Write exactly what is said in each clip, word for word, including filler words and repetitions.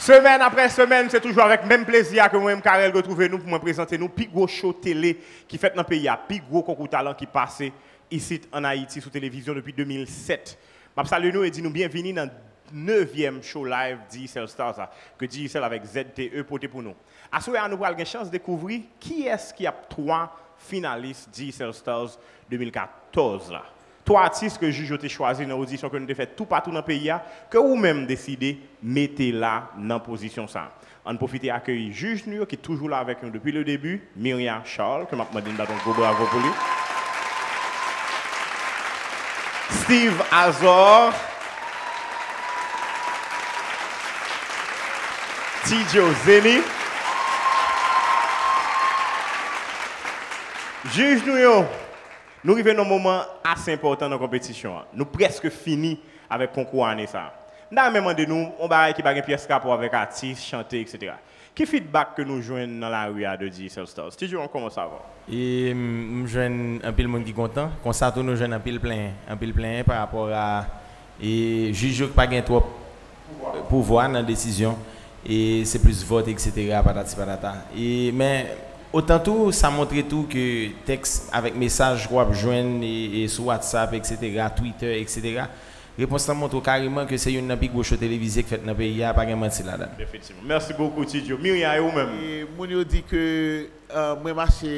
Semèn apre semèn, se toujou avèk menm plezi a ke mwen menm Carel retwouve nou pou mwen prezante nou pi gwo show tele ki fèt nan peyi a, pi gwo konkou talan ki pase isit ann Ayiti sou televizyon depi de mil sèt. M ap salye nou e di nou byenvini nan nevyèm show live Digicel Stars la, ke Digicel avèk Z T E pote pou nou. Aswè a, nou pral gen chans dekouvri kiyès ki ap twa finalis Digicel Stars de mil katòz la. Twa atis ke jij yo te chwazi nan odisyon ke nou te fè toupatou nan peyi a, ke ou menm deside mete la nan pozisyon sa a. Ann pwofite akeyi jij nou yo ki toujou la avèk nou depi le début, Myria Charles, ke m ap mande n bat yon gwo bravo pou li. Steve Azor, T J Zeni. Jij nou yo, nou rive nan yon moman ase enpòtan nan konpetisyon an. Nou prèske fini avèk konkou ane sa a. M ta renmen mande nou yon bagay ki pa gen pyès rapò avèk atis, chante, etsetera. Ki feedback ke nou jwenn nan lari a de Digicel Stars? T J, on commence avè w. E, m, m jwenn anpil moun ki kontan. Konsa tou, nou jwenn anpil plenyen. Anpil plenyen pa rapò a, e, jij yo ki pa gen twòp pouvwa nan desizyon. E se plis vòt, etsetera, patati patata. E, men, otan tou, sa montre tou ke tèks avèk mesaj ke w ap jwenn, e, e sou WhatsApp, etsetera, Twitter, etsetera, repons lan montre w kareman ke se youn nan pi gwo show televize k fèt nan peyi a, pa gen manti ladan l. Efektivman. Mèsi bokou, T J. Myria, e ou menm? E moun yo di ke, e, mwen mache,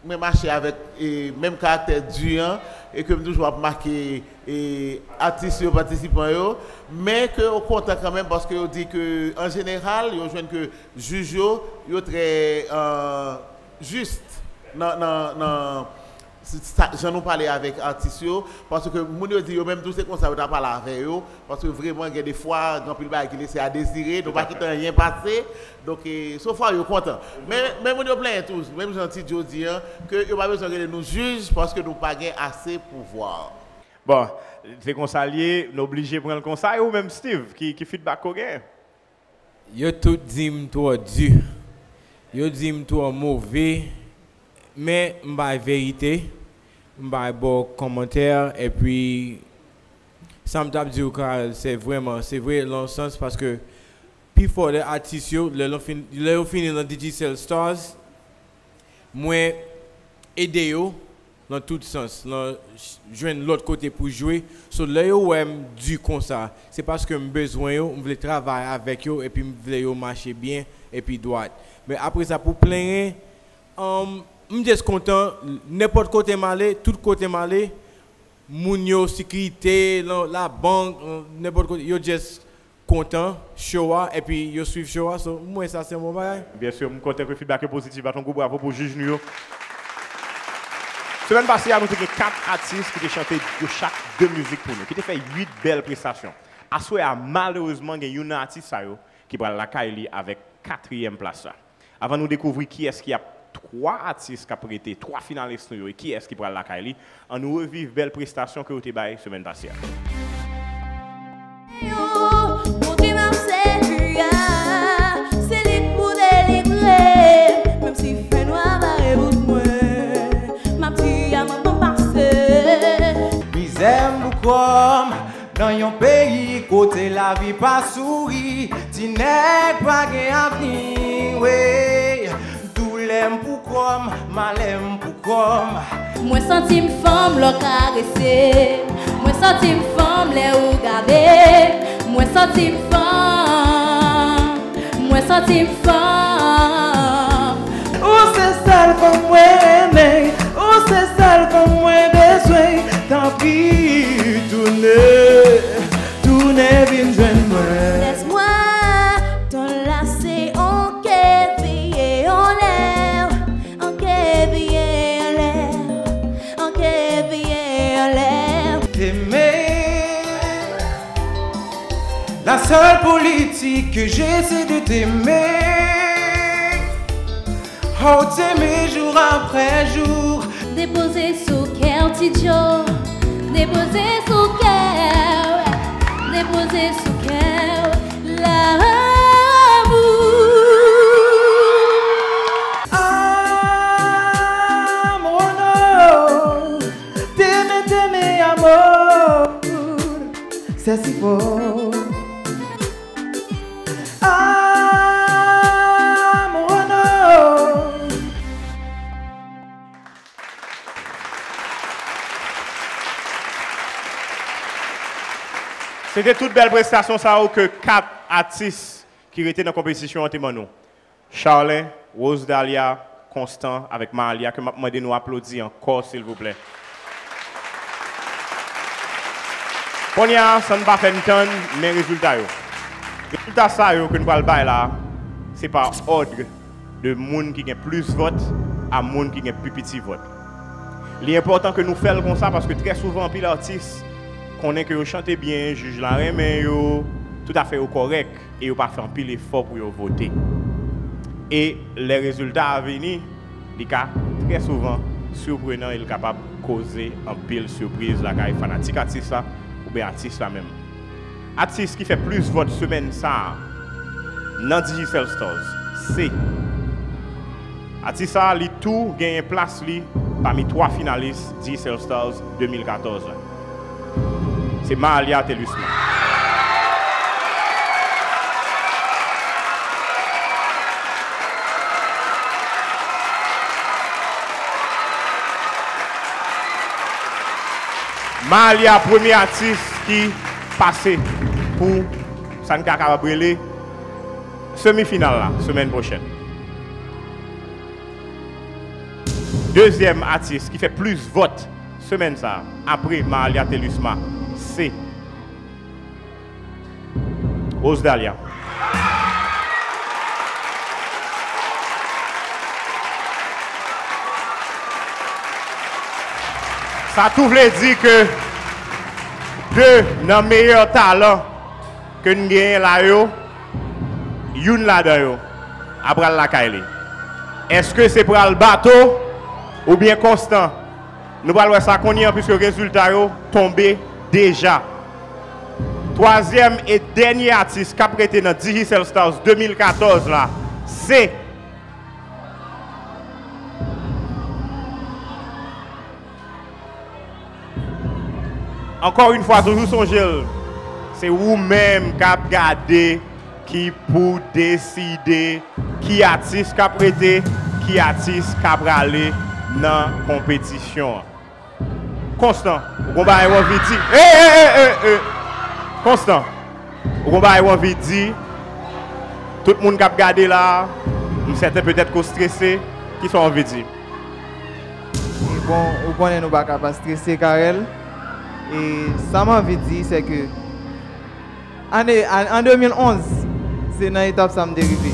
mwen mache avèk, e, menm karaktè di an, e ke m toujou ap make, e, atis yo, patisipan yo, men ke yo kontan kanmenm paske yo di ke, an jeneral, yo jwenn ke jij yo, yo trè, e, jis nan, nan, nan, sa, jan nou pale avèk atis yo, paske moun yo di yo menm tou se konsa yo ta pale avè yo, paske vrèman gen de fwa, gen anpil bagay ki lese a dezire, nou pa kite anyen pase, donk, e, so far yo kontan. Men, men moun yo plenyen tou, menm jan T J di an, ke yo pa bezwen rele nou jij, paske nou pa gen ase pouvwa. Bon, se konsa l ye, nou oblije pran l konsa, e ou menm, Steve, ki, ki feedback ke w genyen? Yo tout di m twò di. Yo di m twò move. Men m bay verite. M bay bon kòmantè. Epi, sa m t ap di w, Carel, se vrèman, se vre, lan sans, paske pifò de atis yo, lè yo fin, lè yo fini nan Digicel Stars, mwen ede yo nan tout sans, nan jwenn lòt kote pou jwe. So, lè yo wè m di konsa, se paske m bezwen yo, m vle travay avèk yo, epi m vle yo mache byen, epi dwat. Men apre sa, pou plenyen, um, m just kontan, nenpòt kote m ale, tout kote m ale, moun yo, sekirite, la, labank, nenpòt kote, yo just kontan show a, epi yo swiv show a, so, m wè sa se yon bon bagay. Byen si, m kontan ke feedback yo pozitif, bat yon gwo bravo pou jij nou yo. Semèn pase a, nou te gen kat atis ki te chante yo chak de mizik pou nou, ki te fè uit bèl prestasyon. Aswè a, malerezman, gen youn nan atis sa yo ki pral lakay li avèk katriyèm plas la. Avan nou dekouvri kiyès ki ap twa atis k ap rete, twa finalis nou yo, e kiyès ki pral lakay li, ann nou reviv bèl prestasyon ke yo te bay semèn pase a. Yo, Bondye m ap sèvi a, se li k pou delivre m, menm si fènwa bare wout mwen, m ap di a mwen bon pase. Mizè m pou kò m, nan yon peyi kote lavi pa souri, ti nèg pa gen avni, wi. Doulè m pou kò m, malè m pou kò m. Mwen santi m fanm lè w karese m. Mwen santi m fanm lè ou gade m. Mwen santi m fanm. Mwen santi m fanm. Ou se sèl fanm mwen renmen, ou se sèl fanm mwen bezwen. Tanpri, tounen, tounen vin jwenn mwen. Lèzmwa, tan la se on ke veye anlè, on ke veye anlè, on ke veye anlè. T'aimer. La seule politique que j'ai, c'est de t'aimer. Oh, t'aimer jour après jour. Depoze sou kè w, Ti Djo. Depoze sou kè w. Depoze sou kè w. L'amour. Amor, no. T'aimer, t'aimer, amor. C'est si fort. Ah, Se te tout bèl prestasyon sa yo ke kat atis ki rete nan konpetisyon an te ban nou. Charlin, Rose Dahlia, Constant avèk Malia ke m ap mande nou aplodi ankò silvouplè. Kounye a, san n pa fè n tann, men rezilta yo. Rezilta sa yo ke n pral bay la, se pa òd de moun ki gen plis vòt a moun ki gen pi piti vòt. Li enpòtan ke nou fè l konsa paske trè souvan anpil atis konnen ke yo chante byen, jij la renmen yo, tout afè yo kòrèk e yo pa fè anpil efò pou yo vote. E lè rezilta a vini, li ka trè souvan siprenan e l kapab koze anpil sipriz lakay fanatik atis la oubyen atis la menm. Atis ki fè plis vòt semèn sa a nan Digicel Stars se atis sa a, li tou genyen plas li pami twa finalis Digicel Stars de mil katòz la. Se Malia Thelusma. Malia, premye atis ki pase pou sa n ka kapab rele semi final la, semèn pwochèn. Dezyèm atis ki fè plis vòt semèn sa a, apre Malia Thelusma, se Rose Dahlia. Sa tou vle di ke de nan meyè talan ke n genyen la yo, youn ladan yo ap pral lakay li. Èske se pral Bato oubyen Constant? Nou pral wè sa kounye a, piske rezilta yo tonbe deja. Twazyèm e dènye atis k ap rete nan Digicel Stars de mil katòz la, se Ankò yon fwa, toujou sonje l, se ou menm k ap gade ki pou deside ki atis k ap rete, ki atis k ap prale nan konpetisyon an. Constant, ou gon bagay w anvi di? E, e, e, e, e. Constant, ou gon bagay w anvi di? Tout moun k ap gade la, m sèten petèt ke w strese. Kisa w anvi di? E bon, ou konnen nou pa ka pa strese, Carel. E sa m anvi di, se ke ane, an, an de mil onz, se nan etap sa m te rive.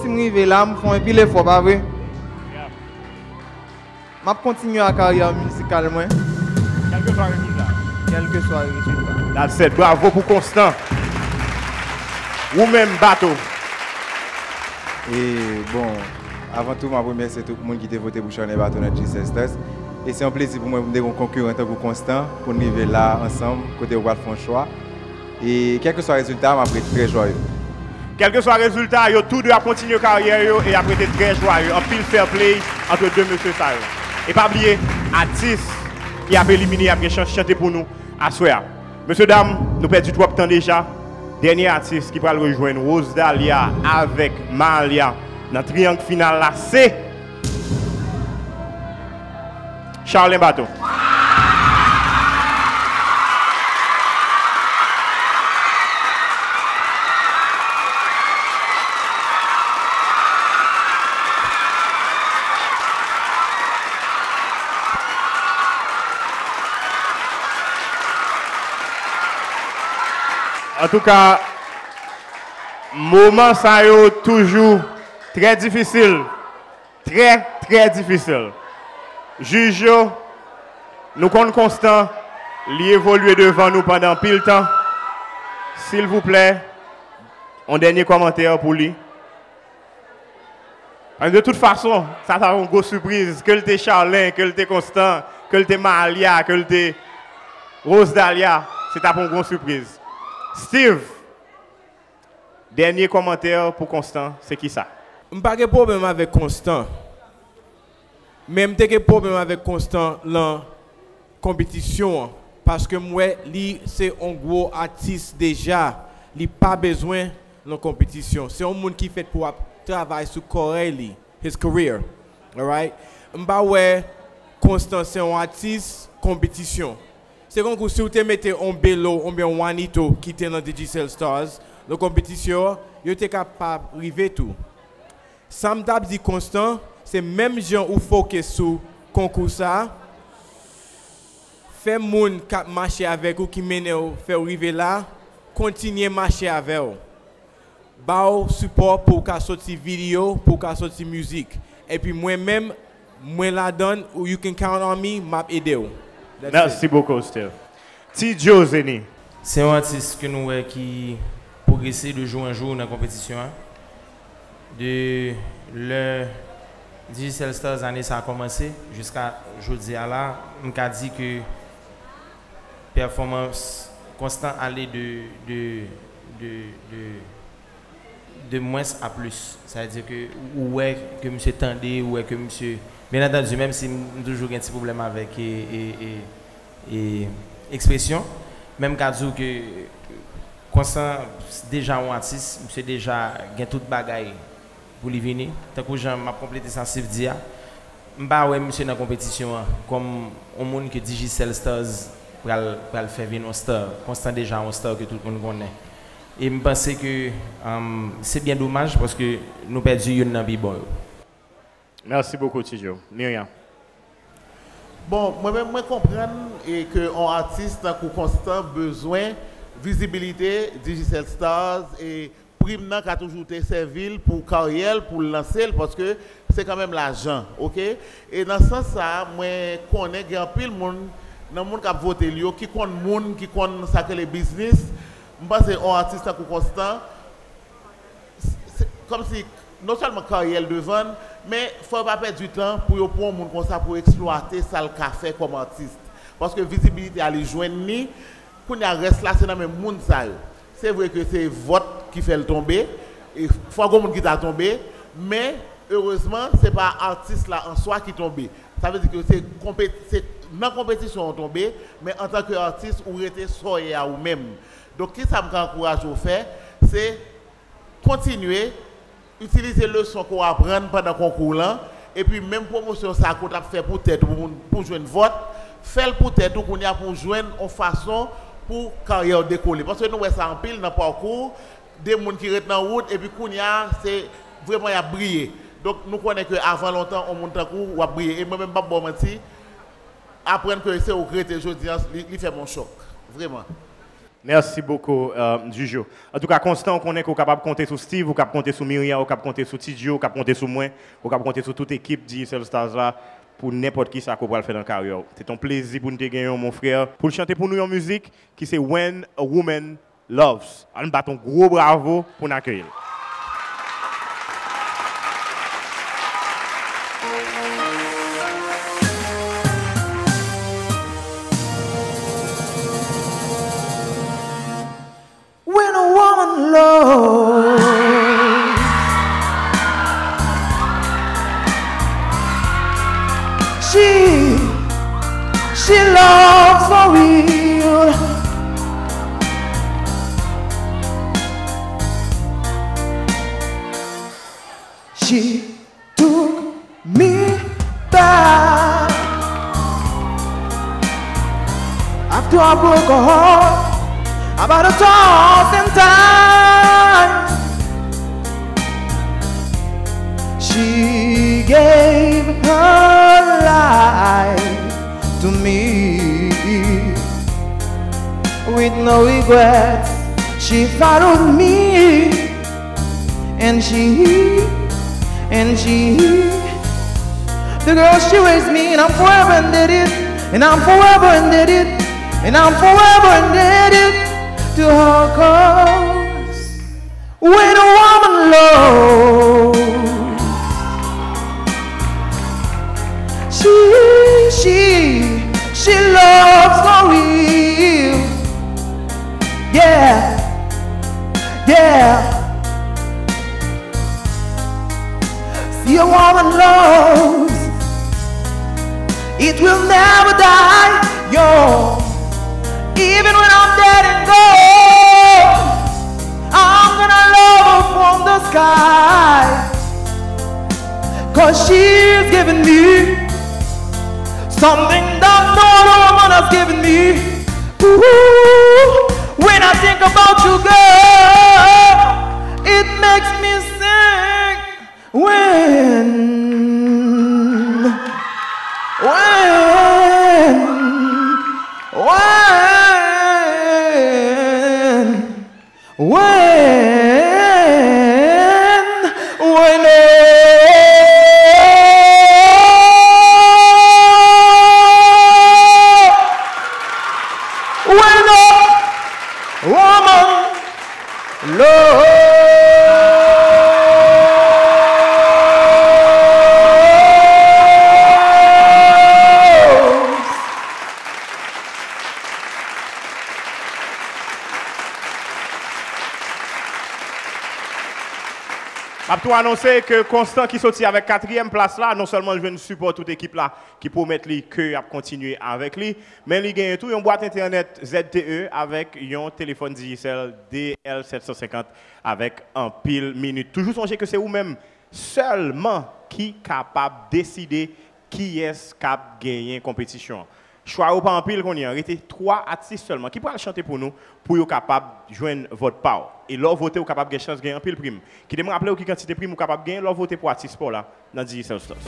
Si m rive la, m fè anpil efò, pa vre? M ap kontinye ak karyè mizikal mwen. Kèlkeswa rezilta. Kèlkeswa rezilta. That's it. Bravo pou Constant. Ou menm, Bato. E, bon, avan tou, m ap remèsye tout moun ki te vote pou Charlin Bato nan Digicel Stars. E se yon plezi pou mwen pou m te gen yon konkiran tankou Constant, pou n rive la ansanm, kote yo pral fè yon chwa. E kèlkeswa rezilta a, m ap ret trè jwaye. Kèlkeswa rezilta a, yo tou de ap kontinye karyè yo e y ap rete trè jwaye. Anpil fair play ant de mesye sa yo. E pa bliye, atis ki ap elimine y ap gen chans chante pou nou aswè a. Mesye dam, nou pèdi twòp tan deja. Dènye atis ki pral rejwenn Rose Dahlia avèk Malia nan triyang final la se Charlin Bato. Antouka, moman sa yo toujou trè difisil. Trè, trè difisil. Jij yo, nou konn Constant, li evolye devan nou pandan anpil tan. Silvouplè, yon dènye kòmantè pou li. Paske de tout fason, sa t ap yon gwo sipriz. Ke l te Charlin, ke l te Constant, ke l te Malia, ke l te Rose Dahlia, se t ap yon gwo sipriz. Steve, dènye kòmantè pou Constant, se kisa? M pa gen pwoblèm avèk Constant. Men m te gen pwoblèm avèk Constant lan konpetisyon an. Paske m wè li se yon gwo atis deja. Li pa bezwen lan konpetisyon. Se yon moun ki fèt pou ap travay sou kòrèy li. His career. Alright? M pa wè Constant se yon atis konpetisyon. Se tankou si w te mete yon Belo oubyen yon Juanito ki te nan Digicel Stars nan konpetisyon an, yo te ka pa rive tou. Sa m t ap di Constant, se menm jan ou fokis sou konkou sa a, fè moun k ap mache avèk ou, ki mennen w, fè w rive la, kontinye mache avè w. Ba w sipò pou w ka soti videyo, pou w ka soti mizik. Epi mwen menm, mwen ladan, ou you can count on me, m ap ede w. That's it. Merci beaucoup, Steve. Ti Joe Zeni. Se yon atis ke nou wè ki pwogrese de jou an jou nan konpetisyon an. De lè Digicel Stars ane sa a kòmanse jiska jodi a la, m ka di ke pèfòmans Constant ale de, de, de, de, de mwens a plis. Sa vle di ke ou wè ke misye tande, ou wè ke misye, byen antandi, menm si m toujou gen ti pwoblèm avèk e, e, e, e ekspresyon, men m ka di w ke Constant deja yon atis, misye deja gen tout bagay pou li vini. Tankou jan m ap konplete sa Steve di a, m pa wè misye nan konpetisyon an kòm yon moun ke Digicel Stars pral, pral fè vin yon star. Constant deja yon star ke tout moun konnen. E m panse ke, um, se byen domaj paske nou pèdi youn nan pi bon yo. Merci beaucoup, Ti Joe. Myriam. Bon, mwen menm, mwen konprann e ke yon atis tankou Constant bezwen vizibilite, Digicel Stars, e prim nan ka toujou te sèvi l pou karyè l, pou l lanse l, paske se kanmenm lajan, oke? E nan sans sa a, mwen konnen gen anpil moun, nan moun k ap vote l yo, ki konn moun, ki konn sa k rele biznis. M panse yon atis tankou Constant, se, kòmsi, non sèlman karyè l devan l, men fò yo pa pèdi tan pou yo pran yon moun konsa pou eksplwate sa l ka fè kòm atis. Paske vizibilite a li jwenn li, kounye a rès la se nan men moun sa yo. Se vre ke se vòt ki fè l tonbe, e fò gon moun ki ta tonbe, men erezman se pa atis la an swa ki tonbe. Sa vle di ke se konpe-, se nan konpetisyon w tonbe, men antanke atis ou rete sa w ye a ou menm. Donk kisa m ka ankouraje w fè, se kontinye itilize leson ke w aprann pandan konkou lan, epi menm pwomosyon sa ke w t ap fè pou tèt ou, pou, pou jwenn vòt, fè l pou tèt ou kounye a pou w jwenn yon fason pou karyè w dekole. Paske nou wè sa anpil nan pakou de moun ki ret nan wout, epi kounye a, se vrèman y ap briye. Donk, nou konnen ke avan lontan, yon moun tankou w ap briye. E mwen menm, m p ap ba w manti, aprann ke se ou k rete jodi a, li, li fè m yon chòk. Vrèman. Merci beaucoup, euh, Juju. Antouka, Constant, ou konnen ke ou kapab konte sou Steve, ou kab konte sou Myriam, ou kab konte sou Ti Joe, ou kab konte sou mwen, ou kab konte sou tout ekip Digicel Stars la pou nenpòt kisa ke ou pral fè nan karyè w. Se te yon plezi pou n te genyen w, mon frè, pou l chante pou nou yon mizik ki se When a Woman Loves. Ann bat yon gwo bravo pou n akeyi l. When a woman loves, she, she loves for real. She took me back after I broke her heart about a thousand times. She gave her life to me with no regrets. She followed me. And she, and she, the girl, she raised me, and I'm forever indebted, and I'm forever indebted, and I'm forever indebted to her, 'cause when a woman loves, she, she, she loves for real. Yeah, yeah. See, a woman loves, it will never die young. Even when I'm dead and gone, I'm gonna love her from the sky. 'Cause she's given me something that no other woman has given me. About you, girl, it makes me sing. When, when, when, when, when, oh, when, oh, woman. Love. M ap tou anonse ke Konstan ki soti avèk katriyèm plas la, non sèlman l jwenn sipò tout ekip la ki pwomèt li ke y ap kontinye avèk li, men li genyen tou yon bwat entènèt Z T E avèk yon telefòn Digicel D L sèt san senkant avèk anpil minit. Toujou sonje ke se ou menm sèlman ki kapab deside kiyès k ap genyen konpetisyon an. Chwa yo pa anpil kounye a, rete twa atis sèlman ki pral chante pou nou, pou yo kapab jwenn vòt pa w. E lè w vote, ou kapab gen chans gen anpil prim. Kite m raple w ki kantite prim ou kapab genyen lè w vote pou atis pa w la nan Digicel Stars.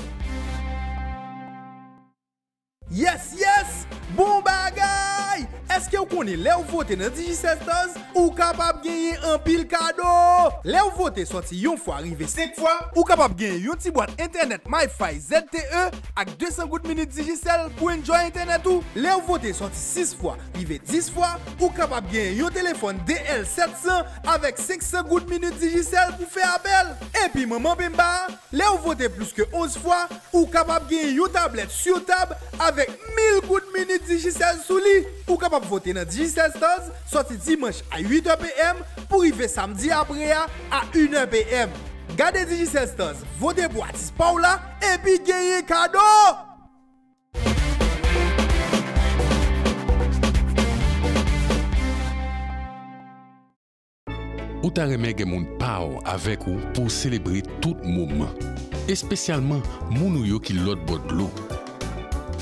Yes, yes! Bon bagay! Èske w konnen lè w vote nan Digicel Stars, ou kapab genyen anpil kado? Lè w vote sòti yon fwa rive senk fwa, ou kapab genyen yon ti bwat entènèt MiFi Z T E ak de san goud minit Digicel pou enjoy entènèt ou. Lè w vote sòti sis fwa rive dis fwa, ou kapab genyen yon telefòn D L sèt san avèk senk san goud minit Digicel pou fè apèl. Epi manman penba, lè w vote plis ke onz fwa, ou kapab genyen yon tablèt sou tab avèk mil goud minit Digicel sou li. Ou kapab vote nan Digicel Stars sòti dimanch a uit è P M pou rive samdi apre a a inè P M. Gade Digicel Stars, vote pou atis pa w la, epi genyen kado! Ou ta renmen gen moun pa w avèk ou pou w selebre tout moman, espesyalman moun ou yo ki lòt bò dlo.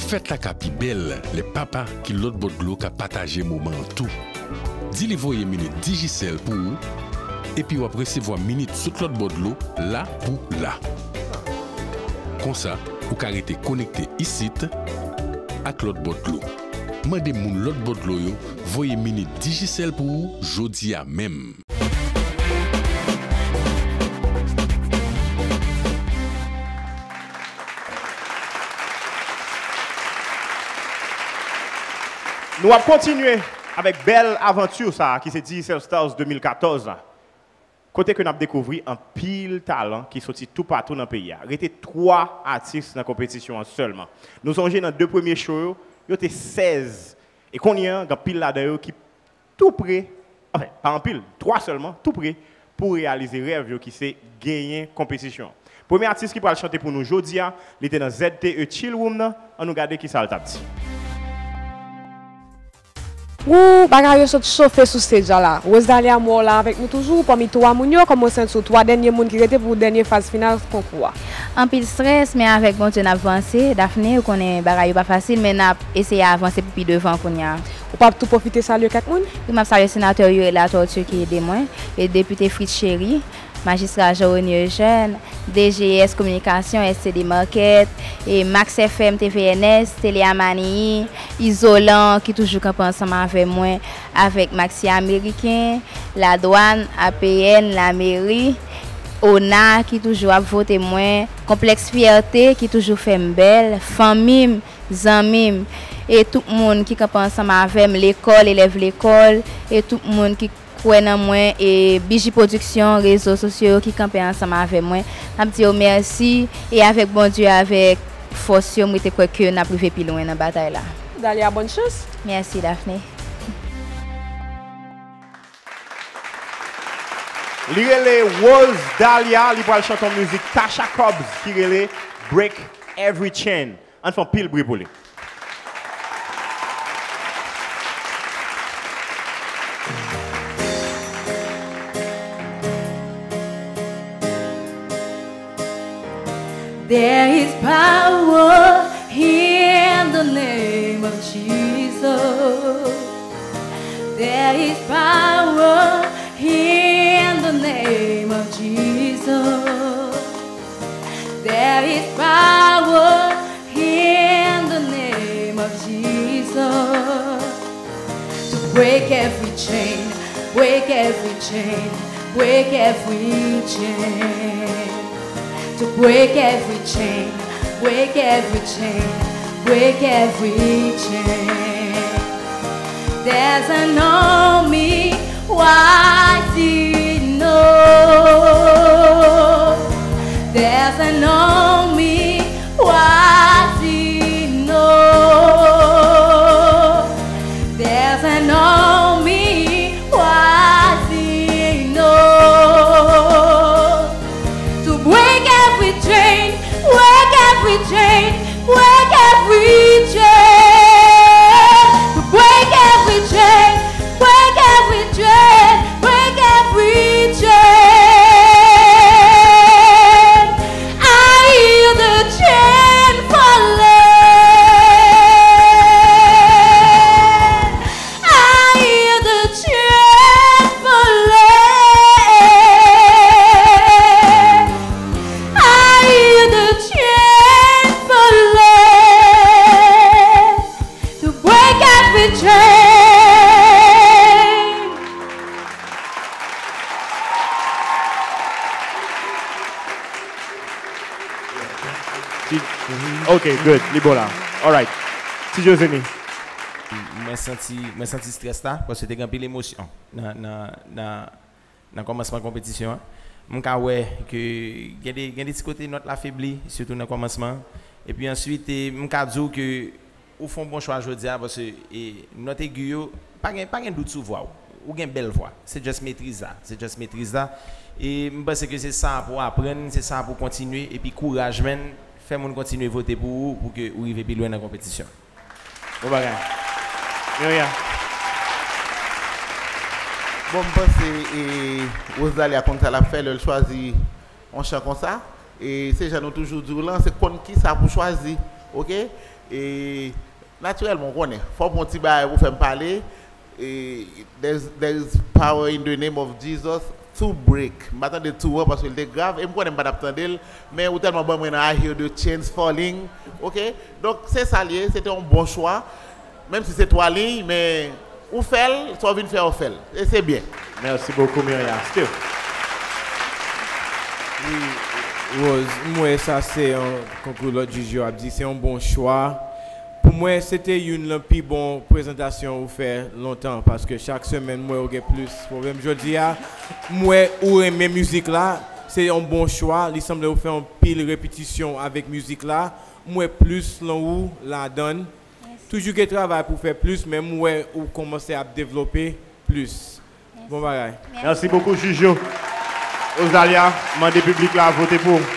Fèt la ka pi bèl lè papa ki lòt bò dlo ka pataje moman an tou. Di li voye minit Digicel pou ou, epi w ap resevwa minit sot lòt bò dlo la pou la. Konsa, ou ka rete konekte isit ak lòt bò dlo. Mande moun lòt bò dlo yo voye minit Digicel pou ou jodi a menm. Nou ap kontinye avèk bèl avanti sa a ki se Digicel Stars de mil katòz la. Kote ke n ap dekouvri anpil talan ki soti toupatou nan peyi a. Rete twa atis nan konpetisyon an sèlman. Nou sonje nan de premye cho yo, yo te sèz. E kounye a, gen anpil ladan yo ki tou pre, anfen, pa anpil, twa sèlman, tou pre pou reyalize rèv yo ki se genyen konpetisyon an. Premye atis ki pral chante pou nou jodi a, li te nan Z T E Chill Room nan, ann nou gade kisa l t ap di. Woo, bagay yo sot chofe sou stage la. Rosedalia, m wè w la avèk nou toujou, pami twa moun yo, kòman w santi w, twa dènye moun ki rete pou dènye faz final konkou a? Anpil strès, men avèk Bondye n ap vanse. Daphné, ou konnen bagay yo pa fasil, men n ap eseye avanse pou pi devan kounye a. Ou p ap tou pwofite salye kèk moun? Wi, m ap salye senatè Youri Latortue ki ede mwen, e depite Fritz Chéry, majistra Jean René Eugène, D G S Kominikasyon, S T D Market, e Max F M, T V N S, Tele Amani, Izolan ki toujou kanpe ansanm avè mwen, avèk Maxi Ameriken, Ladwàn, A P N, Lameri, ona ki toujou ap vote mwen, Konplèks Fyète ki toujou fè m bèl, fanmi m, zanmi m, e tout moun ki kanpe ansanm avè m, lekòl, elèv lekòl, e tout moun ki kwè nan mwen, e Biji Pwodiksyon, rezo sosyo yo ki kanpe ansanm avè mwen. N ap di yo mèsi, e avèk Bondye, avèk fòs yo, m rete kwè ke n ap rive pi lwen nan batay la. Dalia, bòn chans. Mèsi, Daphné. Li rele Rose Dalia, li pral chante yon mizik Tasha Cobbs ki rele Break Every Chain. Ann fè yon pil bri pou li. There is power in the name of Jesus. There is power in the name of Jesus. There is power in the name of Jesus. To break every chain, break every chain, break every chain. To break every chain, break every chain, break every chain. There's an army rising up. There's an army rising up. There's an army rising up to break every chain, break every chain, break every chain, to break every chain, break every chain, break every chain. I hear the chain falling. I hear the chain falling. I hear the chain falling. To break every chain. Ti- Ok, good. Li bon la. Alright. Ti Joseny. Mwen santi, mwen santi strès la, paske te gen anpil emosyon nan, nan, nan, nan kòmansman konpetisyon an. M ka wè ke gen de, gen de ti kote nòt la febli, sitou nan kòmansman an. Epi answit, e, m ka di w ke ou fè yon bon chwa jodi a, paske, e, nòt egi yo, pa gen, pa gen dout sou vwa w. Ou gen bèl vwa. Se just metriz la. Se just metriz la. E m panse ke se sa pou w aprann, se sa pou w kontinye. Epi kouraj, man. Fè moun kontinye vote pou ou, pou ke ou rive pi lwen nan konpetisyon. Bon bagay. Myriam. Bon, m panse e, Rosalia konn sa l ap fè lè l chwazi yon chan konsa. E se jan nou toujou di w lan, se konn kisa pou chwazi. Oke? E natirèlman, w konnen, fò w pran yon ti bagay pou fè m pale. E there's, there's power in the name of Jesus to break. M pa tande to an paske l te grav e m konnen m pa t ap tande l, men ou tèlman ban mwen nan I hear the chains falling. Oke? Donk se sa l ye, se te yon bon chwa. Menm si se twa liy, men ou fè l, sa w vin fè a w fè l. E se byen. Merci beaucoup, Myriam. Still. Wi, Rose, m wè sa se yon konkou lòt jij yo ap di, se yon bon chwa. Pou mwen, se te youn nan pi bon prezantasyon ou fè lontan, paske chak semèn, m wè ou gen plis pwoblèm. Jodi a, m wè ou renmen mizik la, se yon bon chwa. Li sanble ou fè yon pil repetisyon avèk mizik la. M wè plis lan ou ladan l. Toujou gen travay pou fè plis, men m wè ou kòmanse ap devlope plis. Bon bagay. Merci beaucoup, Juju. Rosalia, mande piblik la vote pou ou.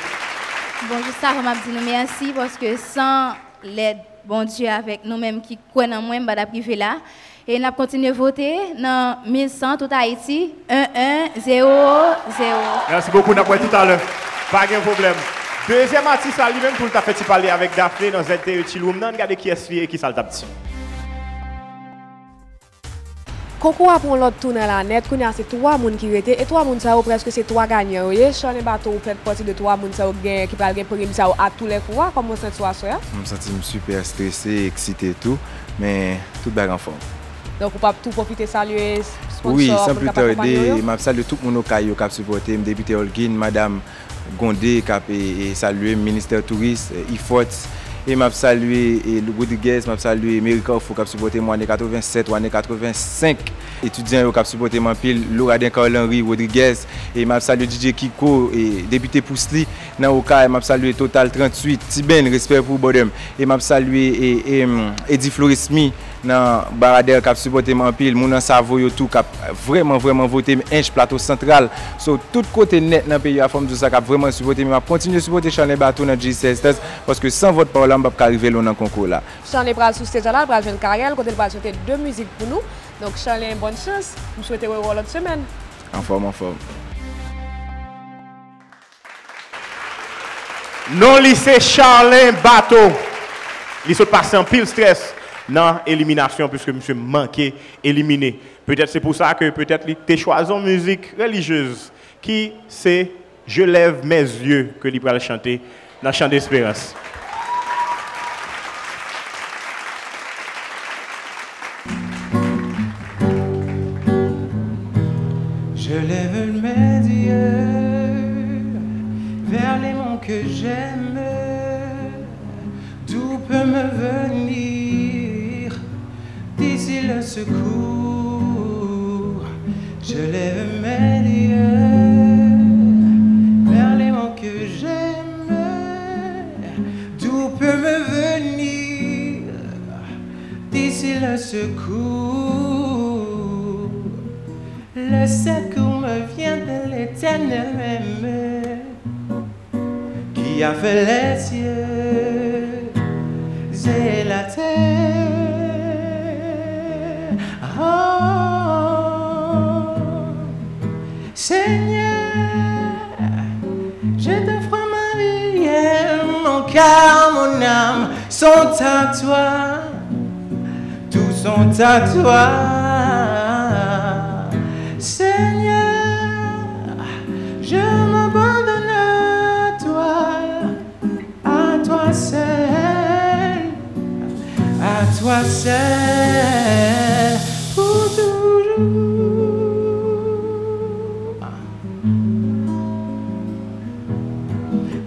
Bon, jis avan m ap di nou mèsi, paske san lèd Bondye avèk nou menm ki kwè nan mwen, m pa t ap rive la. E n ap kontinye vote nan mil san, tout Ayiti, en en zewo zewo. Merci beaucoup, n ap wè toutalè. Pa gen pwoblèm. Dezyèm atis la, li menm, pou l ta fè ti pale avèk Daphné nan Z T E Chillroom nan, ann gade kiyès li ye e kisa l t ap di. Konkou a pran lòt tounen la nèt, kounye a se twa moun ki rete, e twa moun sa yo prèske se twa ganyan yo ye. Charlin Bato, ou fè pati de twa moun sa yo ki gen, ki pral gen prèm sa yo a tou lè kou a, kòman w santi w aswè a? M santi m sipè strese, eksite tou, men tout bagay anfòm. Donk ou p ap tou pwofite salye sponsò, moun k ap akonpanye w yo? Wi, san pli tadé, m ap salye tout moun Okay yo k ap sipòte m, Depite Holguin, madanm Gondé k ap e, e, salye m, ministè touris, e, Ifots, e m ap salye e, Rodriguez, m ap salye Mary Carrefour k ap sipòte m w ane katreven sèt, w ane katreven senk, etidyan yo k ap sipòte m anpil, Louraden Carl Henry Rodriguez, e m ap salye D J Kiko, e, Depite Pousli nan Okay, m ap salye Total tranntuit, Ti Ben, respè pou ou, brother m, e m ap salye e, e, Eddy Floresmy, nan Baradè k ap sipòte m anpil, moun nan Savo yo tou k ap vrèman, vrèman vote m, Ench, Plato Santral. So, tout kote nèt nan peyi a, fò m di w sa, k ap vrèman sipòte m, m ap kontinye sipòte Charlin Bato nan G sèz tèz, paske san vòt pa w la, m p ap ka rive lwen nan konkou la. Charlin pral sou stage la, l pral jwenn Carel, kote l pral chante de mizik pou nou. Donk, Charlin, bòn chans. M swete wè w lòt semèn. Anfòm, anfòm. Non li se Charlin Bato. Li sot pase anpil strès. nan eliminasyon, piske misye manke elimine. Petèt se pou sa ke petèt li te chwazi yon mizik relijyez ki se Je lève mes yeux ke li pral chante nan Chan Desperans. Je lève mes yeux vers les monts que j'aime. D'où peut me venir d'ici le secours? Je lève mes yeux vers les monts que j'aime. D'où peut me venir d'ici le secours? Le secours me vient de l'Éternel même, qui a fait les cieux et la terre. Oh, Seigneur, je t'offre ma vie, mon cœur, mon âme sont à toi. Tous sont à toi, Seigneur. Je m'abandonne à toi, à toi seul, à toi seul, pour toujours.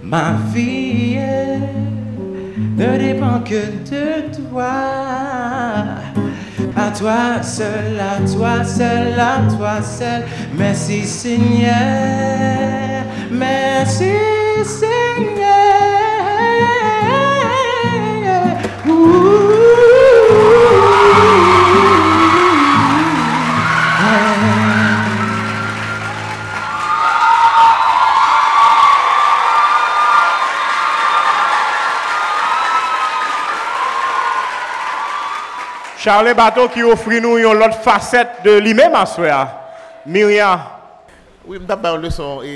Ma vie ne dépend que de toi. À toi seul, à toi seul, à toi seul. Merci Seigneur, merci Seigneur. Ouh. Charlin Bato ki ofri nou yon lòt fasèt de li menm aswè a. Myria. Wi, m t ap ba yon leson e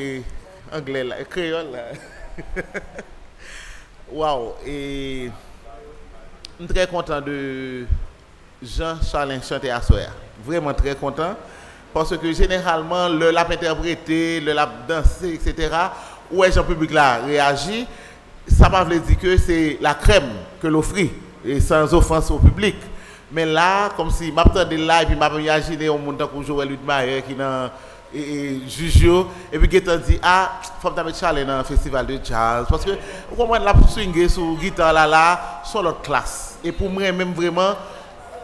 anglè la, kreyòl la. Waw, e m trè kontan de jan Charlin chante aswè a. Vrèman trè kontan. Paske jeneralman, lè l ap entèprete, lè l ap danse, etsetera, ou wè jan piblik la reyaji, sa pa vle di ke se la crème ke l ofri, e sans offense au public. Men la, kòmsi m ap tande l la, epi m ap imajine yon moun tankou Joel Widmayer ki nan e, e, jij yo, epi gentan di, a, fò m ta met Charlin nan festival de jazz. Paske, ou konprann, l ap swinge sou gita la la, s on lòt klas. E pou mwen menm vrèman,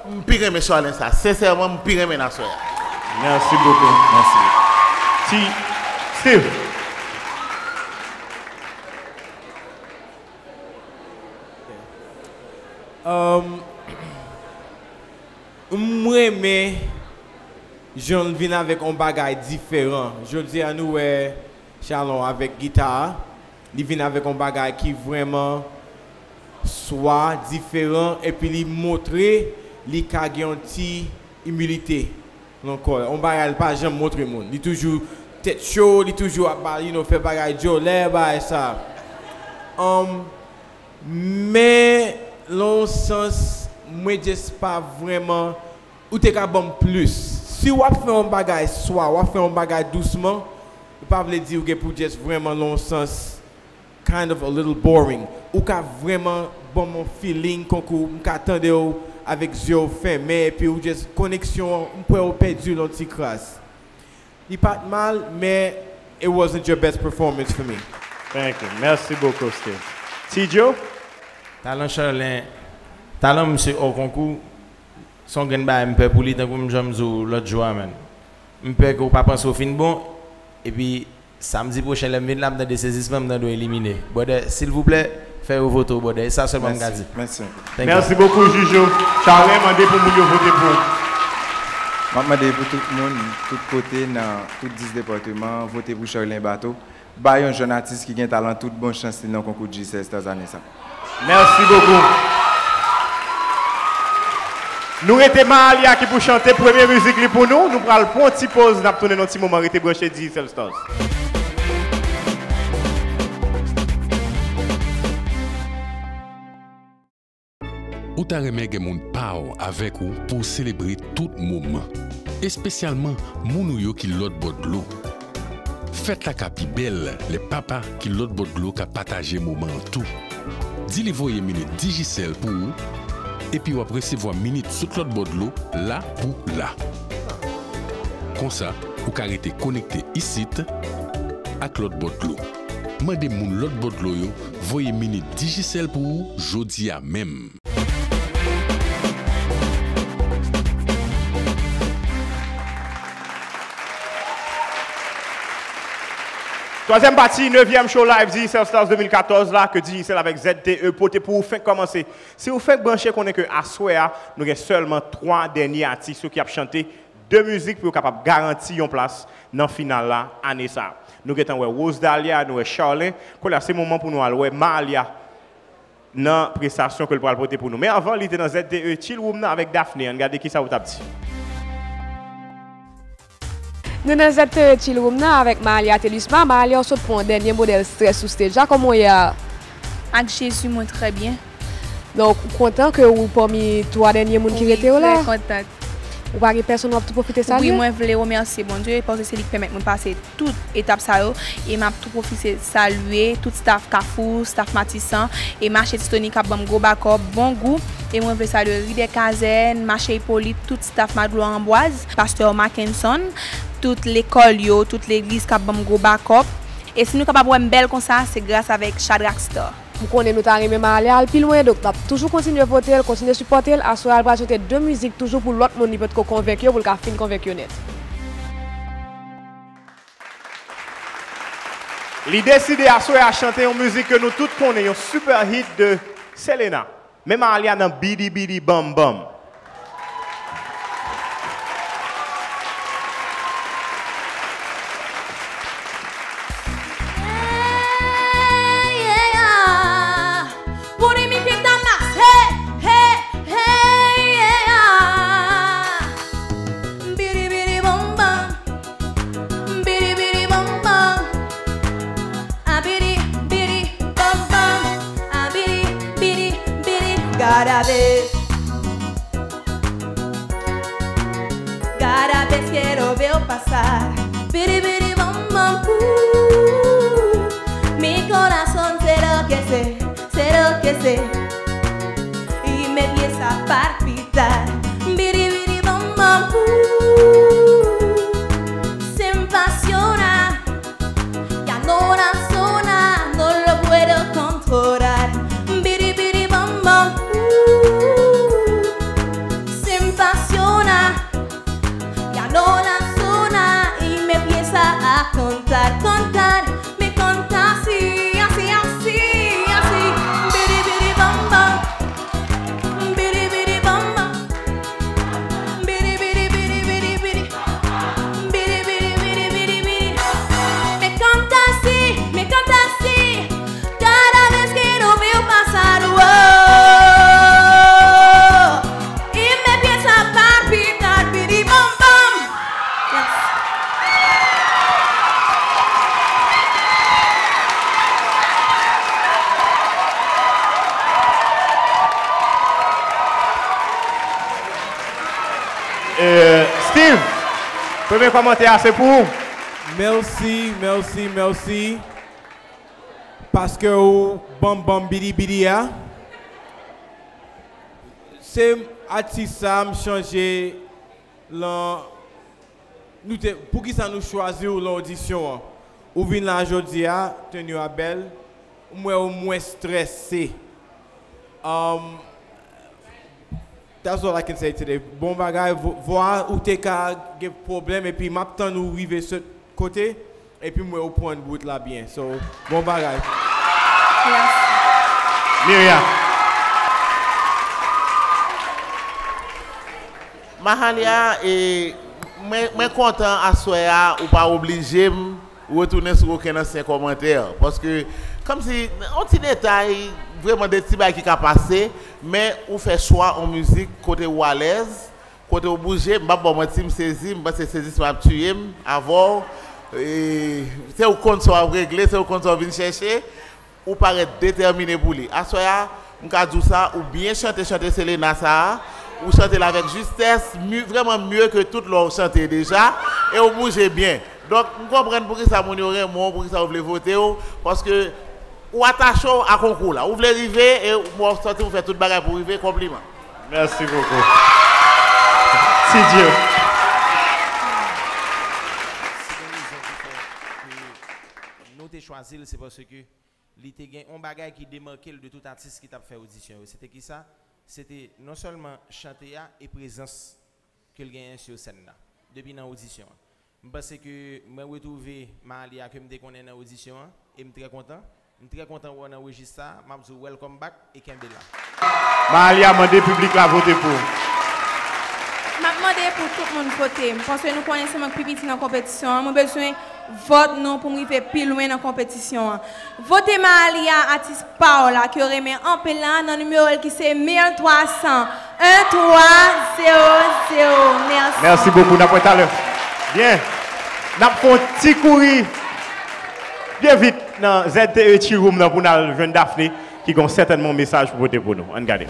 m pi renmen Charlin sa. Sensèman, m pi renmen l aswè a. Merci beaucoup. Merci. Ti Steve. Um, m renmen jan l vin avèk yon bagay diferan. Jodi a nou wè Chalon avèk gita a, li vin avèk yon bagay ki vrèman swa diferan epi li montre li ka gen yon ti imilite nan kò l. Yon bagay li pa janm montre moun. Li toujou tèt cho, li toujou ap ba, you know, fè bagay djòlè, bagay sa. Um, men, lan yon sans, mwen just pa vrèman, ou te ka ban m plis. Si w ap fè yon bagay swa, w ap fè yon bagay dousman, li pa vle di ou gen pou just vrèman lan yon sans kind of a little boring. Ou ka vrèman ban m yon feeling konkou m ka tande w avèk zye w fèmen epi ou just koneksyon an, m kwè ou pèdi l yon ti kras. Li pa t mal, men it wasn't your best performance for me. Thank you. Merci beaucoup, Steve. Ti Joe? Talan Charlin, talan misye hors concours, se yon grenn bagay m pè pou li, tankou m jan m di w lòt jou a, man. M pè ke w pa panse w fin bon, epi samdi pwochen lè m vin la, m tande sezisman, m tande w elimine. Brother, silvouplè, fè yo vote w, brother. E sa sèlman m ka di. Mèsi. Thank you. Merci beaucoup, Juju. Charlin mande pou moun yo vote pou ou. M ap mande pou tout moun, tout kote, nan tout dis depatman, vote pou Charlin Bato. Bay yon jèn atis ki gen talan tout bon chans li nan konkou G sèz Tanzani sa. Merci beaucoup. Nou rete Mahalia ki pou chante premye mizik li pou nou. Nou pral pran yon ti poz, n ap tounen nan yon ti moman. Rete branche Digicel Stars. Ou ta renmen gen moun pa w avèk ou pou w selebre tout moman, espesyalman moun ou yo ki lòt bò dlo. Fèt la ka pi bèl lè papa ki lòt bò dlo ka pataje moman an tou. Di li voye minit Digicel pou ou, epi w ap resevwa minit sot lòt bò dlo la pou la. Konsa, ou ka rete konekte isit ak lòt bò dlo. Mande moun lòt bò dlo yo voye minit Digicel pou ou jodi a menm. Twazyèm pati, nevyèm show live Digicel Stars de mil katòz la, ke Digicel avèk Z T E pote pou ou, fenk kòmanse. Si ou fenk branche, konnen ke aswè a, nou gen sèlman twa dènye atis yo ki ap chante de mizik pou yo kapab garanti yon plas nan final la ane sa a. Nou gentan wè Rose Dahlia, nou wè Charlene. Kounye a, se moman pou nou al wè Mahalia nan prestasyon ke l pral pote pou nou. Men avan, li te nan Z T E Chill Room nan avèk Daphné. Ann gade kisa ou t ap di. Nou nan Z T E Chill Room nan avèk Mahalia Thelusma. Mahalia, ou sot pran yon dènye modèl stress sou stage la. Kòman w ye a? Ak Jezi, mwen trè byen. Donk, ou kontan ke ou pami twa dènye moun ki rete yo la? Wi, trè kontan. Ou pa gen pèsonn w ap tou pwofite salye? Wi, mwen vle remèsye Bondye, paske se li ki pèmèt mwen pase tout etap sa yo, e m ap tou pwofite salye tout staff Kafou, staff Matisan, e Mache Titoni k ap ban m gwo bakòp, bon gou, e mwen vle salye Ri dè Kazèn, Mache Ipolit, tout staff Madlo Anbwaz, pastè Mackenson, tout lekòl yo, tout legliz k ap ban m gwo bakòp. E si nou kapab wè m bèl konsa, se gras avèk Shadrack Star. M konnen nou ta renmen Mahalia al pi lwen, donk n ap toujou kontinye vote l, kontinye sipòte l. Aswè a, l pral chante de mizik toujou pou lòt moun li potko konvenk yo, pou l ka fin konvenk yo nèt. Li deside aswè a chante yon mizik ke nou tout konnen, yon super hit de Selena. Men Mahalia nan Bidi Bidi Bam Bam. Hey, yeah, yeah. Put him in the mass. Hey, hey, hey, yeah, yeah. Bidi bidi bam bam. Bidi bidi bam bam. A bidi bidi bam bam. A bidi bidi bidi. Cada vez, cada vez quiero ver pasar. Bidi bidi bam bam. Uh, mi corazón se enloquece, se enloquece. Y me empieza a palpitar. Bidi bidi bam bam. Uh, se apasiona. Ya no razona, no lo puedo controlar. Bidi bidi bam bam. Uh, se apasiona. Ya no razona y me empieza a cantar, cantar. Me canta así, así, así, así. Bidi bidi bam bam. Bidi bidi bam bam. Bidi bidi bidi bidi bidi. Bidi bidi bidi bidi bidi. Me canta así, me canta así. Cada vez que lo veo pasar, oh, y me empieza a palpitar, bidi bam bam. Yes. Euh, Steve, premye kòmantè a se pou ou. Mèsi, mèsi, mèsi. Paske ou ban m, ban m bidi bidi a. Se atis sa m chanje lan, nou te, poukisa nou chwazi w lan odisyon an? Ou vin la jodi a, tenue a bèl, m wè w mwens strese. Um, that's all I can say today. Bon bagay, vo-, vwa ou te ka gen pwoblèm, epi m ap tann ou rive sot kote, epi m wè ou pran wout la byen. So, bon bagay. Mèsi. Myria. Mahalia, e, mwen, mwen kontan aswè a, ou pa oblije m retounen sou okenn ansyen kòmantè. Paske, kòmsi, yon ti detay, vrèman de ti bagay ki ka pase, men ou fè chwa yon mizik kote ou alèz, kote ou bouje, m p ap ba w manti, m sezi, m panse sezisman ap tiye m avè w. E, se ou konn sa w ap regle, se ou konn sa w vin chèche, ou parèt detèmine pou li. Aswè a, M ka di w sa, ou byen chante chante Selena sa a, ou chante l avèk jistès, mi-, vrèman mye ke tout lè w chante deja, e w bouje byen. Donk, m konprann poukisa moun yo renmen w, poukisa yo vle vote w, paske ou atache w a konkou la. Ou vle rive, e w santi w fè tout bagay pou w rive, konpliman. Merci beaucoup. Si Dieu. Si gen rezon ki fè ke nou te chwazi l, se paske li te gen yon bagay ki demake l de tout atis ki t ap fè odisyon yo. Se te kisa? Se te non sèlman chante a e prezans ke l genyen sou sèn nan, depi nan odisyon an. M panse ke mwen retwouve Malia ke m te konnen nan odisyon an, e m trè kontan. M trè kontan wè w nan rejis sa a. M ap di w welcome back e kenbe la. Malia mande piblik la vote pou ou. M ap mande pou tout moun vote. M panse nou konnen se mwen k pi piti nan konpetisyon an. Mwen bezwen vòt nou pou m rive pi lwen nan konpetisyon an. Vote Malia, atis pa w la, ke w renmen anpil la, nan nimewo l ki se mil twa san, en twa zewo zewo. Mèsi. Mèsi bokou. N ap wè talè. Byen. N ap fè yon ti kouri byen vit nan Z T E Chill Room nan pou n al jwenn Daphné, ki gon sètènman yon mesaj pou pote pou nou. Ann gade.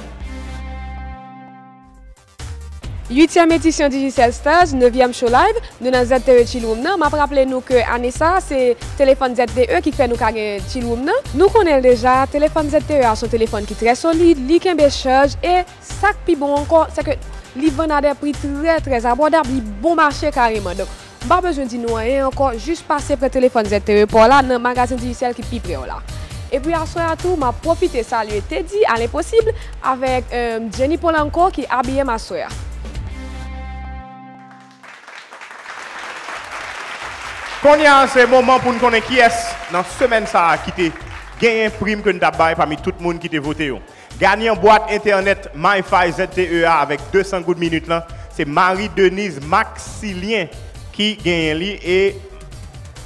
Uityèm edisyon Digicel Stars, nevyèm show live, nou nan Z T E Chill Room nan. M ap raple nou ke ane sa a, se telefòn Z T E ki fè nou ka gen Chill Room nan. Nou konnen l deja, telefòn Z T E a se yon telefòn ki trè solid, li kenbe chaj, e sa k pi bon ankò, se ke li vann a de pri trè, trè abòdab, li bon mache kareman. Donk, m pa bezwen di nou anyen ankò, jis pase pran telefòn Z T E pa w la nan magazen Digicel ki pi pre w la. Epi aswè a tou, m ap pwofite salye Teddy a Lenposib avèk, euh, Jenny Polanco ki abiye m aswè a. Kounye a, se moman pou n konnen kiyès nan semèn sa a ki te genyen prim ke n t ap bay pami tout moun ki te vote yo. Ganyan bwat entènèt MiFi Z T E a avèk de san goud minit lan, se Marie Denise Maxilien ki genyen li e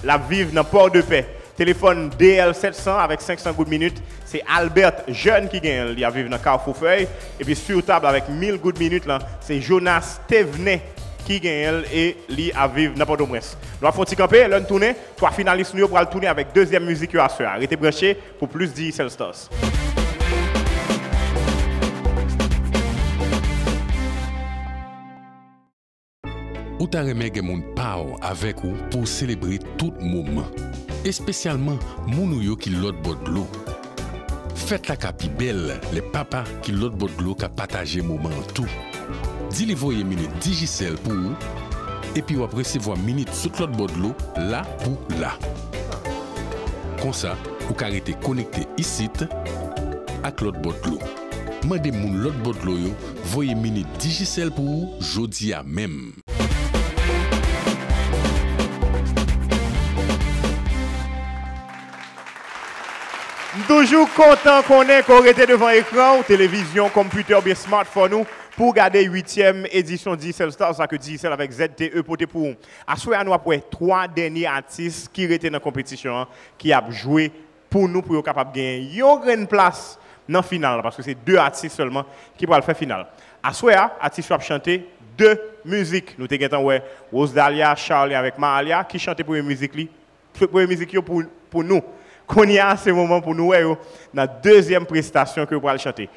l ap viv nan Pòdepè. Telefòn D L sèt san avèk senk san goud minit, se Albert Jeune ki genyen l, li ap viv nan Carrefour Feuille. Epi sur table avèk mil goud minit lan, se Jonas Thévenin ki genyen l e li ap viv nan Pòtoprens. Nou ap fè yon ti kanpe, lè n tounen, twa finalis nou yo pral tounen avèk dezyèm mizik yo aswè a. Rete branche pou plis Digicel Stars. Ou ta renmen gen moun pa w avèk ou pou w selebre tout moman, espesyalman moun ou yo ki lòt bò dlo. Fèt la ka pi bèl lè papa ki lòt bò dlo ka pataje moman an tou. Di li voye minit Digicel pou ou, epi w ap resevwa minit sot lòt bò dlo la pou la. Konsa, ou ka rete konekte isit ak lòt bò dlo. Mande moun lòt bò dlo yo voye minit Digicel pou ou jodi a menm. M toujou kontan konnen ke w rete devan ekran w, televizyon, konpitè oubyen smartphone ou pou w gade uityèm edisyon Digicel Stars la ke Digicel avèk Z T E pote pou ou. Aswè a, nou ap wè twa dènye atis ki rete nan konpetisyon an ki ap jwe pou nou, pou yo kapab genyen yon grenn plas nan final la, paske se de atis sèlman ki pral fè final. Aswè a, atis yo ap chante de mizik. Nou te gentan wè Rose Dahlia, Charly avèk Mahalia ki chante premye mizik li, premye mizik yo pou, pou nou. Kounye a, se moman pou nou wè yo nan dezyèm prestasyon ke yo pral chante.